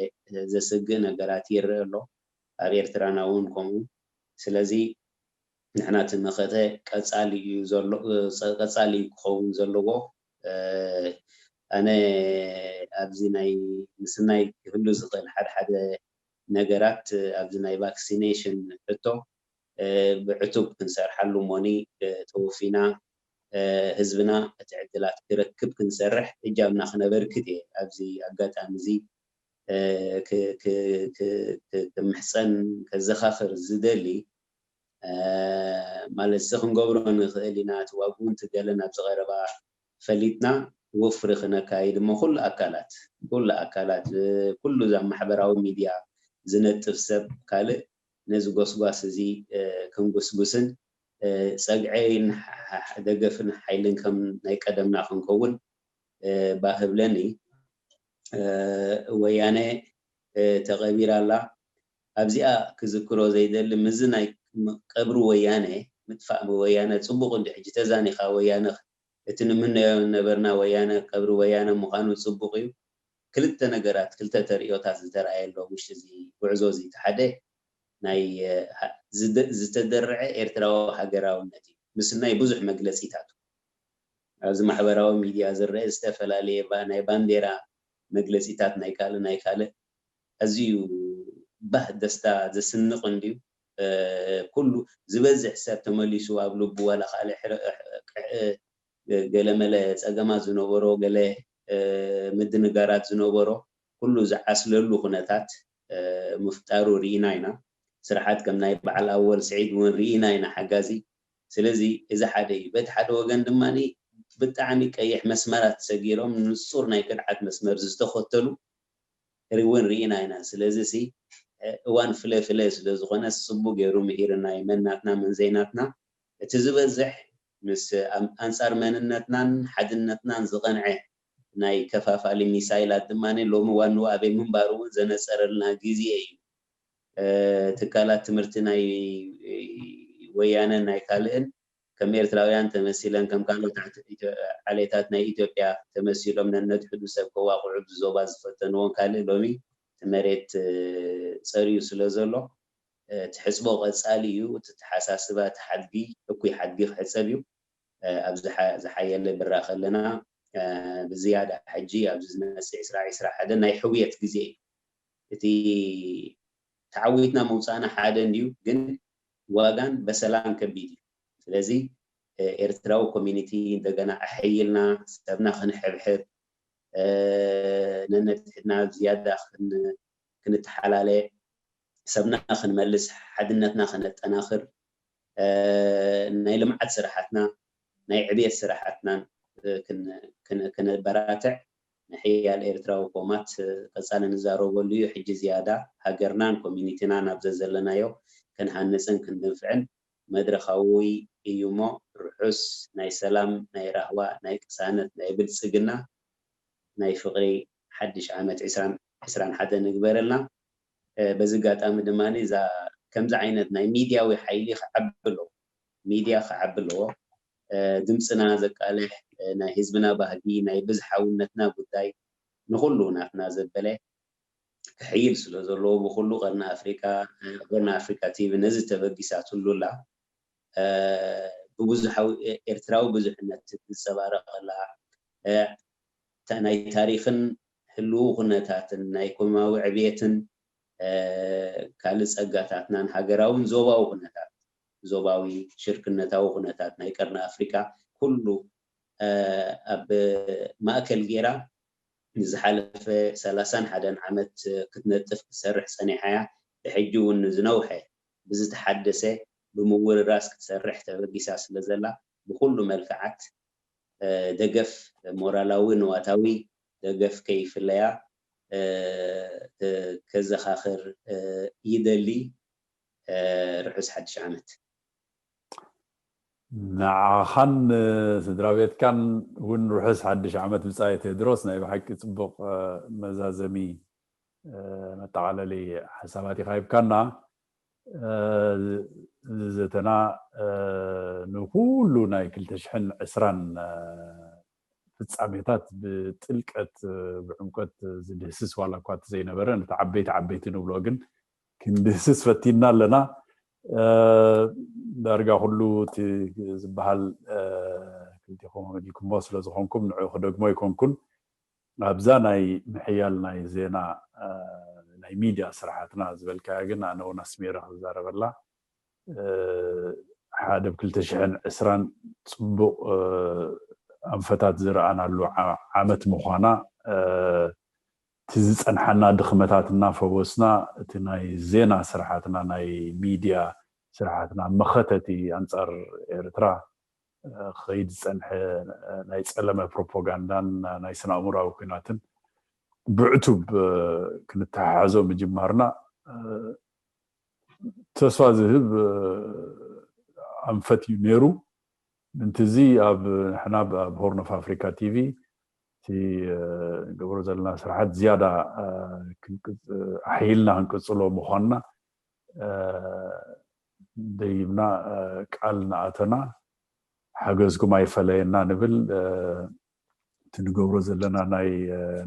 ዘስግእ ነገራት ይረአ ኣሎ። ኣብ ኤርትራና እውን ከምኡ። ስለዚ ንሕና እቲ መኸተ ቀፃሊ እዩ ዘሎ፣ ቀፃሊ እዩ ክኸውን ዘለዎ። ኣነ ኣብዚ ናይ ምስናይ ክህሉ ዝኽእል ሓደ ሓደ ነገራት ኣብዚ ናይ ቫክሲኔሽን ሕቶ ብዕቱብ ክንሰርሓሉ እሞኒ ተወፊና ህዝብና እቲ ዕድላት ክረክብ ክንሰርሕ እጃምና ክነበርክት እየ ኣብዚ ኣጋጣሚ እዚ ክምሕፀን ከዘኻኽር ዝደሊ። ማለት እዚ ክንገብሮ ንኽእል ኢና፣ እቲ ዋግኡ እንት ገለ ናብ ዝቐረባ ፈሊጥና ወፍሪ ክነካይድ እሞ ኩሉ ኣካላት ኩሉ ኣካላት ኩሉ እዛ ማሕበራዊ ሚድያ ዝነጥፍ ሰብ ካልእ ነዚ ጎስጓስ እዚ ክንጉስጉስን ጸግዒን ደገፍን ሓይልን ከም ናይ ቀደምና ክንከውን ባህብለኒ። ወያነ ተቐቢራ ኣላ። ኣብዚኣ ክዝክሮ ዘይደሊ፣ ምዚ ናይ ቀብሪ ወያነ፣ ምጥፋእ ወያነ ጽቡቕ እንዲ ሕጂ ተዛኒኻ ወያነ፣ እቲ ንምነዮ ነበርና ወያነ፣ ቀብሪ ወያነ ምዃኑ ጽቡቕ እዩ። ክልተ ነገራት፣ ክልተ ተርእዮታት ዝተረኣየሎ ውሽጢ እዚ ጉዕዞ እዚ፣ እቲ ሓደ ናይ ዝተደረዐ ኤርትራዊ ሃገራውነት እዩ፣ ምስ ናይ ብዙሕ መግለጺታት ኣብዚ ማሕበራዊ ሚድያ ዝረአ ዝተፈላለየ ናይ ባንዴራ መግለፂታት ናይ ካልእ ናይ ካልእ ኣዝዩ ባህ ደስታ ዘስንቕ እንድዩ። ኩሉ ዝበዝሕ ሰብ ተመሊሱ ኣብ ልቡ ዋላ ካልእ ገለመለ ፀገማት ዝነበሮ ገለ ምድንጋራት ዝነበሮ ኩሉ ዝዓስለሉ ኩነታት ምፍጣሩ ርኢና ኢና። ስርሓት ከም ናይ በዓል ኣወል ስዒድ እውን ርኢና ኢና ሓጋዚ። ስለዚ እዚ ሓደ እዩ። በቲ ሓደ ወገን ድማ ብጣዕሚ ቀይሕ መስመራት ሰጊሮም ንፁር ናይ ክድዓት መስመር ዝተኸተሉ እውን ርኢና ኢና። ስለዚ ሲ እዋን ፍለ ፍለ ስለ ዝኾነ ስቡ ገይሩ ምሂርና እዩ። መን ናትና መን ዘይናትና እቲ ዝበዝሕ ምስ ኣንፃር መንነትናን ሓድነትናን ዝቐንዐ ናይ ከፋፋሊ ሚሳይላት ድማ ሎሚ ዋንኡ ኣበይ ምንባሩ እውን ዘነፀረልና ግዜ እዩ። ትካላት ትምህርቲ ናይ ወያነን ናይ ካልእን ከም ኤርትራውያን ተመሲለን ከም ካልኦት ዓሌታት ናይ ኢትዮጵያ ተመሲሎም ነነድሕዱ ሰብ ከዋቕዑ ብዞባ ዝፈተንዎን ካልእ ሎሚ እቲ መሬት ፀርዩ ስለ ዘሎ እቲ ሕፅቦ ቀፃሊ እዩ። እቲ ተሓሳስባ እቲ ሓድጊ እኩይ ሓድጊ ክሕፀብ እዩ። ኣብ ዝሓየለ ብራኸ ኣለና። ብዝያዳ ሕጂ ኣብዚ ዝመፅእ ዕስራ ዕስራ ሓደ ናይ ሕውየት ግዜ እዩ። እቲ ተዓዊትና ምውፃእና ሓደ እንድዩ፣ ግን ዋጋን በሰላን ከቢድ እዩ። ስለዚ ኤርትራዊ ኮሚኒቲ እንደገና ኣሐይልና ሰብና ክንሕብሕብ ነነድሕድና ዝያዳ ክንተሓላለ ሰብና ክንመልስ ሓድነትና ከነጠናኽር ናይ ልምዓት ስራሓትና ናይ ዕብየት ስራሓትናን ክነበራትዕ ንሕያል ኤርትራዊ ኮማት ቀፃሊ ንዛረበሉ እዩ። ሕጂ ዝያዳ ሃገርናን ኮሚኒቲና ናብ ዘዘለናዮ ክንሃንፅን ክንድንፍዕን መድረኻዊ እዩ እሞ ርሑስ ናይ ሰላም ናይ ራህዋ ናይ ቅሳነት ናይ ብልፅግና ናይ ፍቕሪ ሓድሽ ዓመት ዕስራን ዕስራን ሓደ ንግበረልና። በዚ ኣጋጣሚ ድማ እዛ ከምዚ ዓይነት ናይ ሚድያዊ ሓይሊ ክዓቢ ኣለዎ። ሚድያ ክዓቢ ኣለዎ። ድምፅና ዘቃልሕ ናይ ህዝብና ባህጊ ናይ ብዝሓውነትና ጉዳይ ንኩሉ ናትና ዘበለ ክሕይል ስለ ዘለዎ ብኩሉ ቀርኒ ኣፍሪካ ቀርኒ ኣፍሪካ ቲቪ ነዚ ተበጊሳትሉ ኣላ። ብብዙሓዊ ኤርትራዊ ብዙሕነት ዝፀባረቐላ ናይ ታሪክን ህልው ኩነታትን ናይ ኢኮኖሚያዊ ዕብየትን ካልእ ፀጋታትናን ሃገራውን ዞባዊ ኩነታት ዞባዊ ሽርክነታዊ ኩነታት ናይ ቀርኒ ኣፍሪካ ኩሉ ኣብ ማእከል ገይራ ንዝሓለፈ ሰላሳን ሓደን ዓመት ክትነጥፍ ክትሰርሕ ፀኒሓ እያ። ብሕጂ እውን ዝነውሐ ብዝተሓደሰ ብምውርራስ ክትሰርሕ ተበጊሳ ስለ ዘላ ብኩሉ መልክዓት ደገፍ ሞራላዊ ንዋታዊ ደገፍ ከይፍለያ ከዘኻኽር ይደሊ። ርሑስ ሓድሽ ዓመት። ንዓኻን ስድራ ቤትካን እውን ርሑስ ሓድሽ ዓመት ብጻይ ቴድሮስ። ናይ ብሓቂ ጽቡቕ መዛዘሚ መጠቓለሊ ሓሳባት ኢኻ ሂብካና። እዚ ዘተና ንኩሉ ናይ ክልተ ሽሕን ዕስራን ፍጻሜታት ብጥልቀት ብዕምቀት ዝድህስስ ዋላ እኳ እቲ ዘይነበረ ነቲ ዓበይቲ ዓበይቲ ንብሎ ግን ክንድህስስ ፈቲና ኣለና። ዳርጋ ኩሉ እቲ ዝበሃል ክልቲኹም ኣመዲልኩሞ ስለ ዝኾንኩም ንዑ ክደግሞ ኣይኮንኩን። ኣብዛ ናይ ምሕያል ናይ ዜና ናይ ሚድያ ስራሓትና ዝበልካያ ግን ኣነ እውን ኣስሚረ ክዛረበላ ሓደ ብ ክልተ ሽሕን ዕስራን ፅቡቕ ኣንፈታት ዝረኣናሉ ዓመት ምዃና እቲ ዝፀንሓና ድኽመታት እናፈወስና እቲ ናይ ዜና ስራሓትና ናይ ሚድያ ስራሓትና መኸተቲ ኣንፃር ኤርትራ ክኸይድ ዝፀንሐ ናይ ፀለመ ፕሮፓጋንዳን ናይ ስነ ኣእምራዊ ኩናትን ብዕቱብ ክንተሓሓዞ ምጅማርና ተስፋ ዝህብ ኣንፈት እዩ ነይሩ። ምንትዚ ኣብ ንሕና ኣብ ሆርን ኦፍ ኣፍሪካ ቲቪ እቲ ንገብሮ ዘለና ስራሓት ዝያዳ ኣሒልና ክንቅፅሎ ምኳንና ደይብና ቃል እናኣተና፣ ሓገዝኩም ኣይፈለየና ንብል። እቲ ንገብሮ ዘለና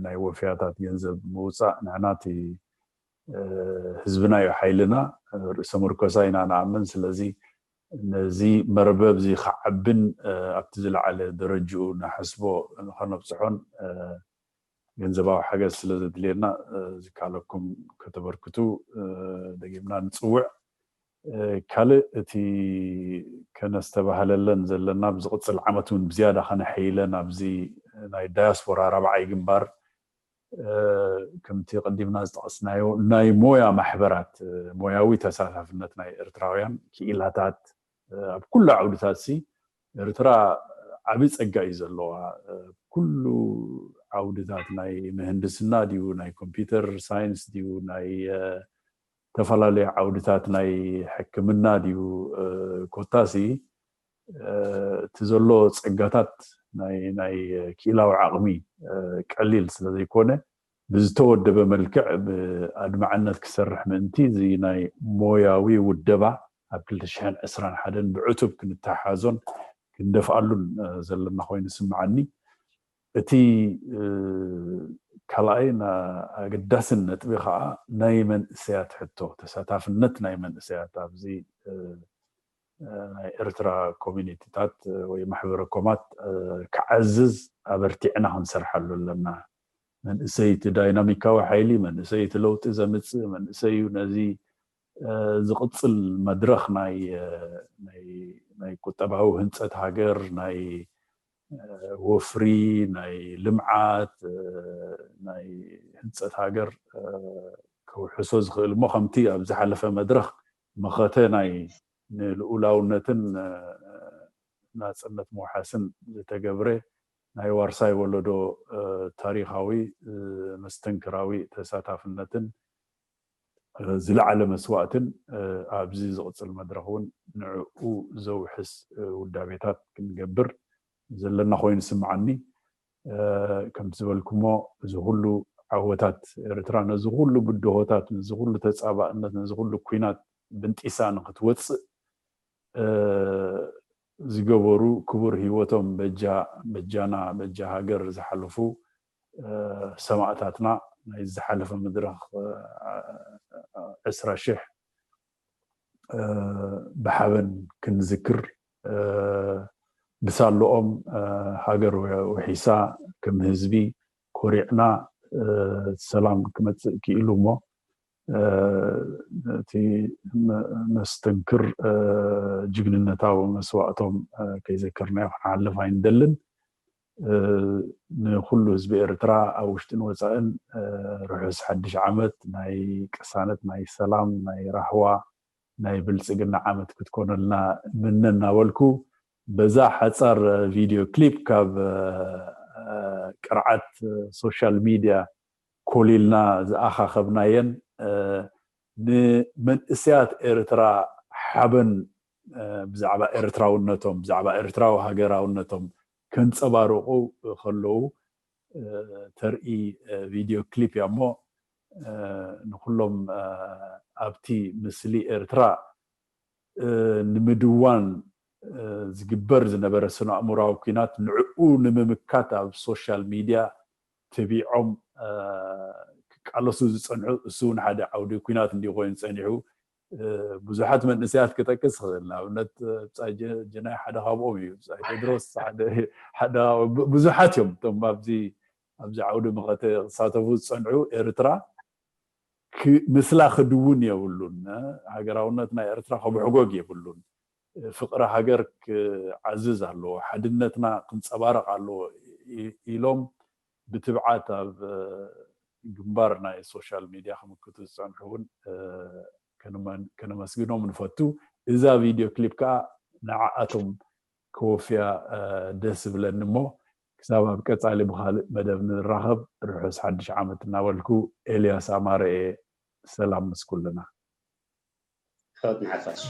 ናይ ወፍያታት ገንዘብ ምውፃእ ንሕና እቲ ህዝብና እዩ ሓይልና፣ ርእሰ ምርኮሳ ኢና ንኣምን። ስለዚ ነዚ መርበብ እዚ ክዓብን ኣብቲ ዝለዓለ ደረጅኡ ንሓስቦ ንኸነብፅሖን ገንዘባዊ ሓገዝ ስለ ዘድልየና ዝካለኩም ከተበርክቱ ደጊምና ንፅውዕ። ካልእ እቲ ከነስተባህለለን ዘለና ብዝቕፅል ዓመት እውን ብዝያዳ ከነሐይለን ኣብዚ ናይ ዳያስፖራ ራብዓይ ግንባር ከምቲ ቀዲምና ዝጠቐስናዮ ናይ ሞያ ማሕበራት ሞያዊ ተሳታፍነት ናይ ኤርትራውያን ክኢላታት ኣብ ኩሉ ዓውድታት ሲ ኤርትራ ዓቢ ጸጋ እዩ ዘለዋ። ኩሉ ዓውድታት ናይ ምህንድስና ድዩ ናይ ኮምፒውተር ሳይንስ ድዩ ናይ ዝተፈላለዩ ዓውድታት ናይ ሕክምና ድዩ ኮታሲ እቲ ዘሎ ጸጋታት ናይ ክኢላዊ ዓቕሚ ቀሊል ስለ ዘይኮነ ብዝተወደበ መልክዕ ብኣድማዕነት ክሰርሕ ምእንቲ እዚ ናይ ሞያዊ ውደባ ኣብ ክልተ ሽሕን ዕስራን ሓደን ብዕቱብ ክንተሓሓዞን ክንደፍኣሉን ዘለና ኮይኑ ይስምዓኒ። እቲ ካልኣይን ኣገዳስን ነጥቢ ከዓ ናይ መንእሰያት ሕቶ ተሳታፍነት ናይ መንእሰያት ኣብዚ ናይ ኤርትራ ኮሚኒቲታት ወይ ማሕበረ ኮማት ክዓዝዝ ኣበርቲዕና ክንሰርሓሉ ኣለና። መንእሰይ እቲ ዳይናሚካዊ ሓይሊ መንእሰይ እቲ ለውጢ ዘምፅእ መንእሰይ እዩ ነዚ ዝቕፅል መድረኽ ናይ ናይ ቁጠባዊ ህንፀት ሃገር ናይ ወፍሪ ናይ ልምዓት ናይ ህንፀት ሃገር ከውሕሶ ዝኽእል እሞ ከምቲ ኣብ ዝሓለፈ መድረኽ መኸተ ናይ ንልኡላውነትን ናፅነት ምውሓስን ዝተገብረ ናይ ዋርሳይ ወለዶ ታሪኻዊ መስተንክራዊ ተሳታፍነትን ዝለዓለ መስዋእትን ኣብዚ ዝቕፅል መድረኽ እውን ንዕኡ ዘውሕስ ውዳቤታት ክንገብር ዘለና ኮይኑ ይስምዓኒ። ከምቲ ዝበልኩሞ እዚ ኩሉ ዓወታት ኤርትራ ነዚ ኩሉ ብድሆታት ነዚ ኩሉ ተፃባእነት ነዚ ኩሉ ኩናት ብንጢሳ ንክትወፅእ ዝገበሩ ክቡር ህይወቶም በጃ በጃና በጃ ሃገር ዝሓለፉ ሰማእታትና ናይ ዝሓለፈ መድረኽ ዕስራ ሽሕ ብሓበን ክንዝክር ብሳልኦም ሃገር ውሒሳ ከም ህዝቢ ኮሪዕና ሰላም ክመፅእ ክኢሉ እሞ እቲ መስተንክር ጅግንነታዊ መስዋእቶም ከይዘከርናዮ ክንሓልፍ ኣይንደልን። ንኩሉ ህዝቢ ኤርትራ ኣብ ውሽጥን ወፃእን ርሑስ ሓድሽ ዓመት ናይ ቅሳነት ናይ ሰላም ናይ ራህዋ ናይ ብልፅግና ዓመት ክትኮነልና ምነ እናበልኩ በዛ ሓፃር ቪድዮ ክሊፕ ካብ ቅርዓት ሶሻል ሚድያ ኮሊልና ዝኣኻኸብናየን ንመንእሰያት ኤርትራ ሓበን ብዛዕባ ኤርትራውነቶም ብዛዕባ ኤርትራዊ ሃገራውነቶም ከንፀባርቑ ከለዉ ተርኢ ቪድዮ ክሊፕ እያ እሞ ንኩሎም ኣብቲ ምስሊ ኤርትራ ንምድዋን ዝግበር ዝነበረ ስነ ኣእምራዊ ኩናት ንዕኡ ንምምካት ኣብ ሶሻል ሚድያ ተቢዖም ክቃለሱ ዝፀንሑ እሱ እውን ሓደ ዓውዲ ኩናት እንዲ ኮይኑ ፀኒሑ ብዙሓት መንእሰያት ክጠቅስ ክእል ንኣብነት ብፃይ ጀናይ ሓደ ካብኦም እዩ ብፃይ ቴድሮስ ሓደ ብዙሓት እዮም እቶም ኣብዚ ኣብዚ ዓውዲ መኸተ ክሳተፉ ዝፀንሑ ኤርትራ ምስላ ክድውን የብሉን ሃገራውነት ናይ ኤርትራ ከብሕጎግ የብሉን ፍቅሪ ሃገር ክዓዝዝ ኣለዎ ሓድነትና ክንፀባረቕ ኣለዎ ኢሎም ብትብዓት ኣብ ግንባር ናይ ሶሻል ሚድያ ክምክቱ ዝፀንሑ እውን ከነመስግኖም ንፈቱ እዛ ቪድዮ ክሊፕ ከዓ ንዓኣቶም ክወፍያ ደስ ዝብለኒ እሞ ክሳብ ኣብ ቀፃሊ ብካልእ መደብ ንራኸብ ርሑስ ሓድሽ ዓመት እናበልኩ ኤልያስ ኣማረ እየ ሰላም ምስ ኩልና ቶት ንሓፋሽ።